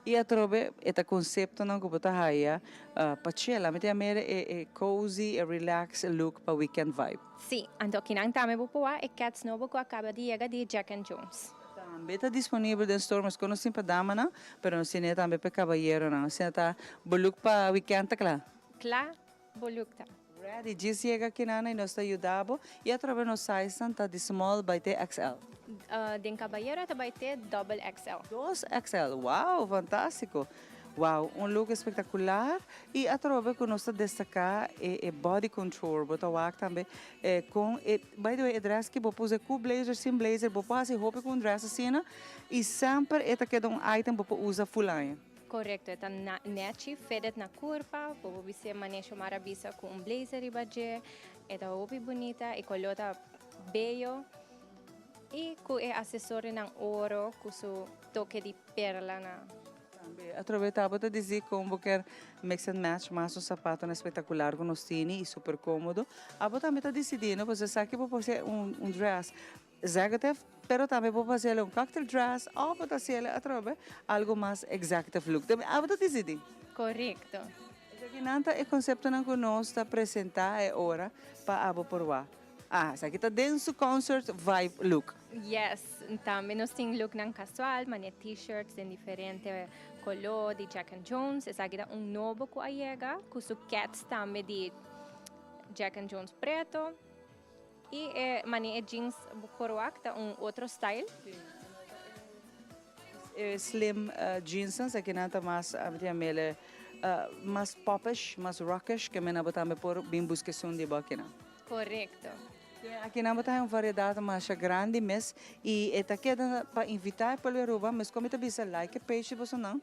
Y atrobe e ta conceptonan cu bo ta haya pa chela. Mi ta yam'e e cozy, e relax look pa weekend vibe. Sí, anto kinan tambe bo por wak e cats nobo cu a caba di yega di Jack and Jones. Tambe ta disponibel den store, mes cu nos tin pa damanan, pero nos tine tambe pa e cabayeronan. Asina ta bo look pa weekend ta cla. Cla Bo look ta. Ready, djis yega kinana y nos ta yuda bo y atrobe nos sizenan ta di small bay te XL. Den cabayero ta bay te double XL. Dos XL, wow, fantastico. Wow, un look espectacular y atrobe cu nos ta destaca e body contour, bo ta wak tambe con e, by the way e dress ki bo puse cu blazer, sin blazer, bo por haci hopi cu un dress asina y semper e ta keda un item bo por usa full aña. Korekto, e ta nechi, fitted na kurpa, bo por bis'é manera Xiomara a bisa ku un blazer riba dje, e ta hopi bunita, e koló ta beyo i ku e asesorionan oro ku su toke di perla na. Tambe atrobe tabata disi kon bo kier mix and match mas un sapatonan espektakular ku nos tini i super komodo, abo tambe ta disidí no pasobra esaki bo por hasi un dress Executive, pero tambe bo por haciele un cocktail dress of bo ta haciele atrobe algo mas executive look. Tambe abo ta dicidi. Correcto. Esaki nan ta e conceptonan cu nos ta presenta e ora pa abo por wak. Ah, esaki ta den su concert vibe look. Yes, tambe nos tin looknan casual, manera t-shirts den diferente color di Jack and Jones. Esaki ta un nobo cu a yega cu su kets tambe di Jack and Jones preto. Y e mane e jeans bo por wak ta un otro style. E slim jeansnan esaki nan ta mas mi ta yam'el mas popish, mas rockish ke mena bo tambe por bin buska esun di bo akinan. Korekto. Akinan bo ta haña un variedat masha grandi mes y e ta keda pa invita e pueblo di Aruba mes como mi ta bisa like e page di bosonan,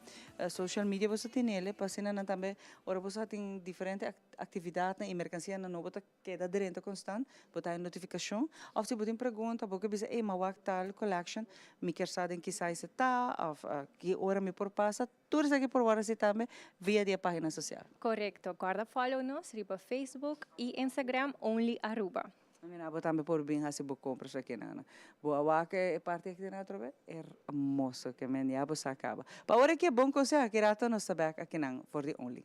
social media boso tinele pa asina nan tambe ora boso a tin diferente actividadnan y mercancianan nobo ta Keda drenta constant, bo ta haña notificacion. Of si bo tin pregunta, bo ke bisa, ey, m'a wak tal collection, mi kier sa den ki size e ta, of ki ora mi por pasa. Tur esaki por wòrdu hasi tambe via di e pagina social. Korekto. Kòrda follow nos riba Facebook i Instagram Only Aruba. Mira, bo tambe por bin hasi bo compras aki nana. Bo a wak e parti aki den atrobe? Hermoso ke men ya bo sa kaba. Pa ora ki e bon conseho, aki rato nos ta bek akinan for di Only.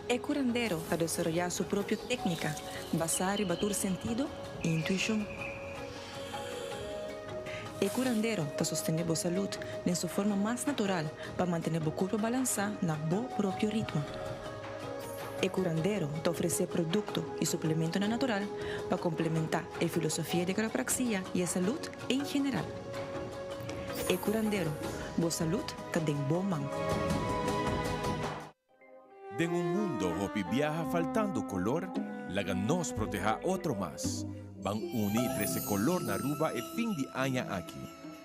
E curandero ta desaroyá su propio técnica basá riba tur sentido i intuishon. E curandero ta sostené bo salud den su forma mas natural pa mantené bo curpa balansá na bo propio ritmo. E curandero ta ofresé producto i suplementonan natural pa complementá e filosofia di quiropraxia i e salud en general. E curandero, bo salud ta den bo man. Den un mundo hopi biaha faltando color, laga nos proteha otro mas. Ban uni y trece color na Aruba e fin di aña aki.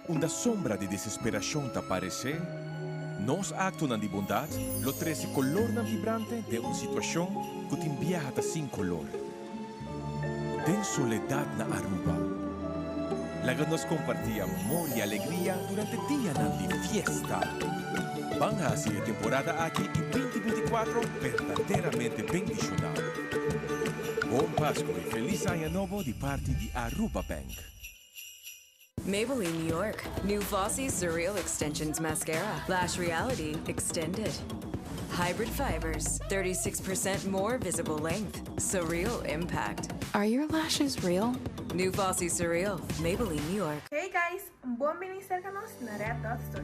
Unda sombra di desesperacion ta parece, nos actonan di bondad lo trece colornan vibrante den un situacion cu tin biaha ta sin color. Den soledad na Aruba, laga nos comparti amor y alegria durante dianan di fiesta. Ban haci e temporada aki di 2024 berdaderamente bendiciona. Bon Pasco y Feliz Aña Nobo di parti di Aruba Bank. Maybelline New York, new Flossy Surreal Extensions Mascara, Lash Reality Extended. Hybrid fibers, 36% more visible length, surreal impact. Are your lashes real? New Fossey Surreal, Maybelline New York. Hey guys! Bon bini serka nos na Red Dot Store.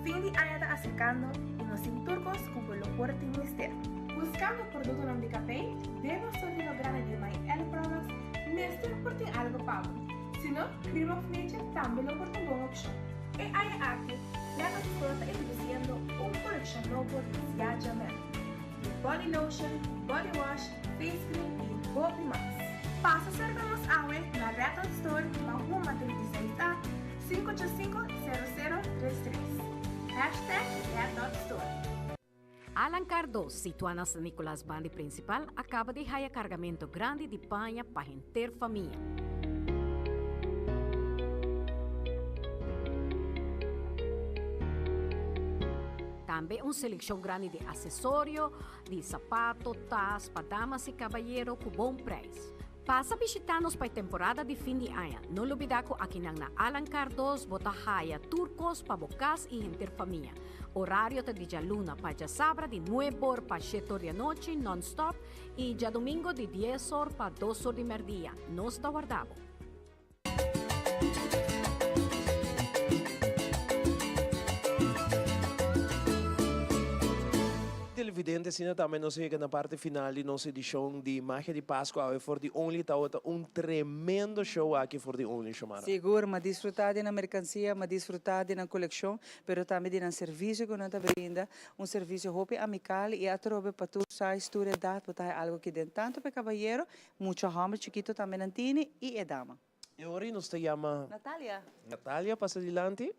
Fin di aña ta aserkando i nos tin tur kos ku bo lo por tin mester. Buskando produktonan di kafé den nos surtido grandi di My L Products mester por tin algu pa bo. Si no, Cream of Nature tambe lo por ta un bon opshon. E aña aki, Red Dot Store ta introdusiendo un kolekshon nobo di Ziaja Men. Di body lotion, body wash, face cream i hopi mas. Pasa serka nos awe na Red Dot Store Mahuma 36 A, 585 0033. Hashtag Red Dot Store. Alan Cardoz, situa na San Nicolas bandi principal, a caba di haya cargamento grandi di paña pa henter famia. Tambe un seleccion grandi di accesorio, di sapato, tas pa damas y cabayero cu bon prijs. Pasa bishita nos pa e temporada di fin di aña. No lubida cu akinan na Alan Cardoz bo ta haya tur cos pa bo cas y henter famia. Horario ta di djaluna pa djasabra di nuebe or pa shete or di anochi non stop y djadomingo di dies or pa dos or di merdia. Nos ta warda bo. Televidente, asina tambe nos a yega na parti final di nos edicion di Magia di Pasco awe for di Only. Tabata un tremendo show aki for di Only, Shomara. Sigur, m'a disfruta di nan mercancia, m'a disfruta di nan coleccion, pero tambe di nan servicio cu nan ta brinda, un servicio hopi amical y atrobe pa tur size, tur edad, bo ta haña algo aki den, tanto pa e cabayero Mucha homber chikito tambe nan tini y e dama. E ora y nos ta yama. Natalia. Natalia pasa dilanti.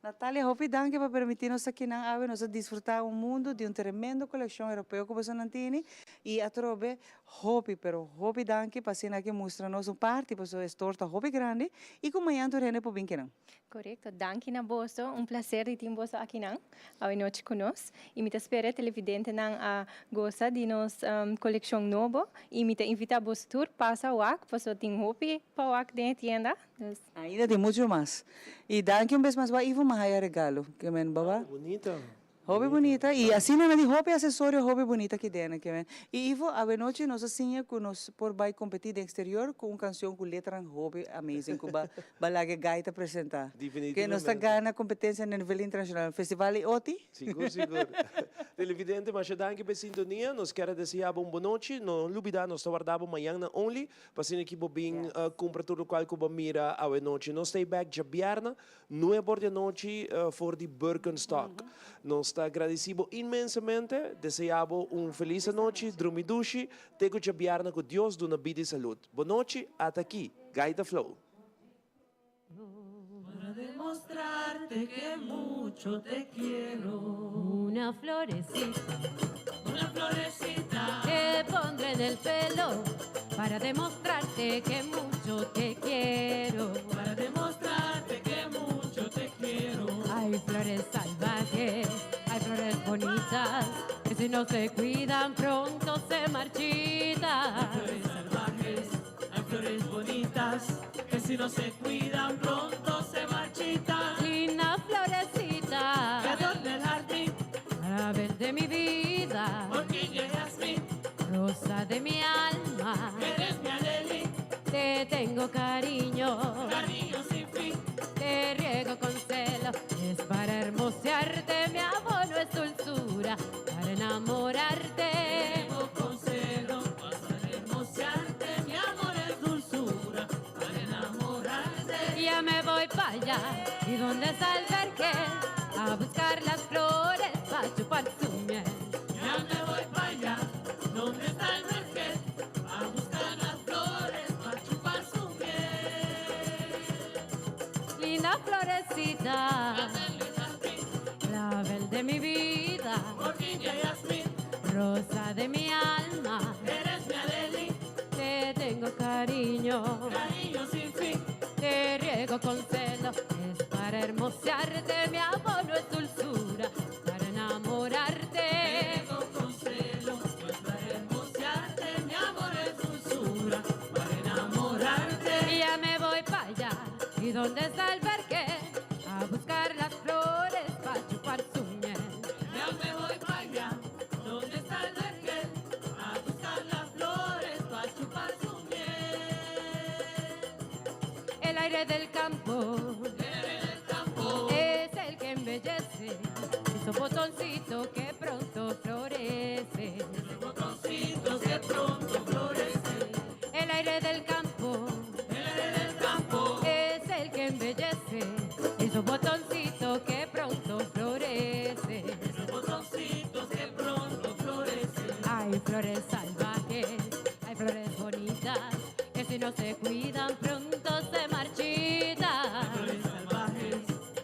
Natalia, hopi danki pa permiti nos aki nan awe. Nos a disfruta un mundo di un tremendo coleccion europeo cu boso nan tini y atrobe hopi pero hopi danki pa asina aki mustra nos un parti pasobra e store ta hopi grandi y cu mañan tur hende por bin kinan. Korekto, danki na boso. Un plaser di tin boso akinan awe nochi ku nos. I mi ta spera e televidentenan a gosa di nos kolekshon nobo. I mi ta invitá boso tur pasa wak, pasobra tin hopi pa wak den e tienda. Dus. Ainda tin mucho mas. I danki un bes mas wak Ivo, mi a haya regalo. Ke men baba? Bunita. Hopi bunita y asina nan di hopi accesorio hopi bunita ki den ke men. Y Ivo awenochi nos a siña cu nos por bay competi den exterior cu un cancion cu letranan hopi amazing cu ba ba laga e gaita presenta. Ke nos ta gana competencia na nivel internacional. Festival y oti. Sigur sigur. Televidente masha danki pa e sintonia. Nos kier a desea bo un bonochi. No lubida nos ta warda bo mañan na Only pa asina ki bo bin cumpra tur locual cu bo a mira awenochi. Nos ta e back djabièrnè Nuebe or di anochi for di Birkenstock. Nos ta gradeci bo inmensamente, desea bo un feliz anochi, drumi dushi, te cu djabièrnè cu Dios duna bida y salud. Bo nochi, ata aki, Gaita Flow. Para demostrarte que mucho te quiero. Una florecita, una florecita. Te pondré en el pelo para demostrarte que mucho te quiero. Para demostrarte que mucho te quiero. Hay flores salvajes, hay flores bonitas, que si no se cuidan pronto se marchitan. Hay flores salvajes, hay flores bonitas, que si no se cuidan pronto se marchitan. Linda florecita, que adorna el jardín, clavel de mi vida, orquídea y jazmín, rosa de mi alma, eres mi alelí, te tengo cariño, cariño sin fin, te riego con celo, es para hermosearte, mi amor no es dulzura, para enamorarte. Te riego con celo, para hermosearte, mi amor es dulzura, para enamorarte. Ya me voy pa' allá, ¿y dónde está el vergel? A buscar las flores pa' chupar su miel. Ya me voy pa' allá, ¿dónde está el vergel? A buscar las flores pa' chupar su miel. florecita, clavel de mi vida, Orquídea jazmín, rosa de mi alma. Eres mi Adeli, Te tengo cariño, cariño sin fin. Te riego con celo, es para hermosearte, mi amor no es dulzura, para enamorarte. Te riego con celo, es para hermosearte, mi amor es dulzura, para enamorarte. Y ya me voy para allá, ¿y dónde está el vergel? A buscar las flores pa' chupar su miel. Ya me voy pa' allá, ¿dónde está el vergel? A buscar las flores pa' chupar su miel. El aire del campo, es el que embellece, esos botoncitos que pronto florece. Esos botoncitos que pronto florecen. El aire del campo, El aire del campo es el que embellece, esos botoncitos que pronto florecen. Esos botoncitos que pronto florecen. Hay flores salvajes, hay flores bonitas, que si no se cuidan pronto se marchitan. Hay flores salvajes,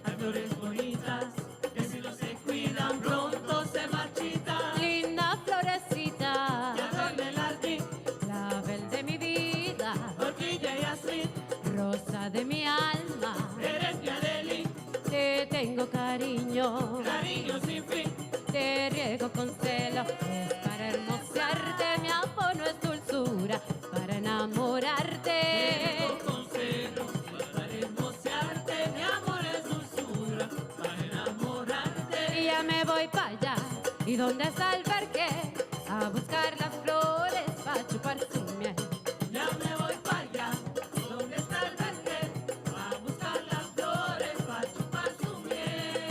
hay flores bonitas, que si no se cuidan pronto se marchitan. Linda florecita, Que adorna el jardín, clavel de mi vida, orquídea jazmín, rosa de mi alma, eres mi Adeli, te tengo cariño, cariño sin fin. Te riego con celo, es para hermosearte, mi amor no es dulzura, para enamorarte. Te riego con celo, es para hermosearte, mi amor es dulzura, para enamorarte. Y ya me voy para allá, ¿y dónde está el vergel? A buscar las flores pa' chupar su miel. Ya me voy pa' allá, ¿dónde está el vergel? A buscar las flores pa' chupar su miel.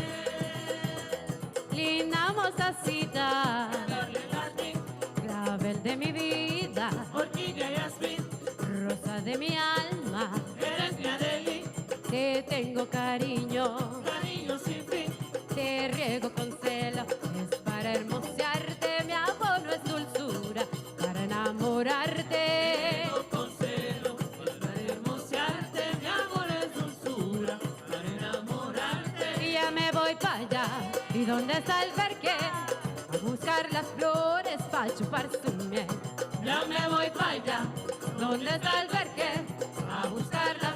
Linda mostacita, Adorna el jardín, clavel de mi vida, orquídea jazmín, rosa de mi alma, eres mi Adeli, te tengo cariño, cariño sin fin. Te riego con celo, es para hermosearte, mi amor no es dulzura, para enamorarte. Te riego con celo, es para hermosearte, mi amor es dulzura, para enamorarte. Y ya me voy para allá, ¿y dónde está el vergel? A buscar las flores pa' chupar su miel. Ya me voy pa' allá, ¿dónde está el vergel? A buscar las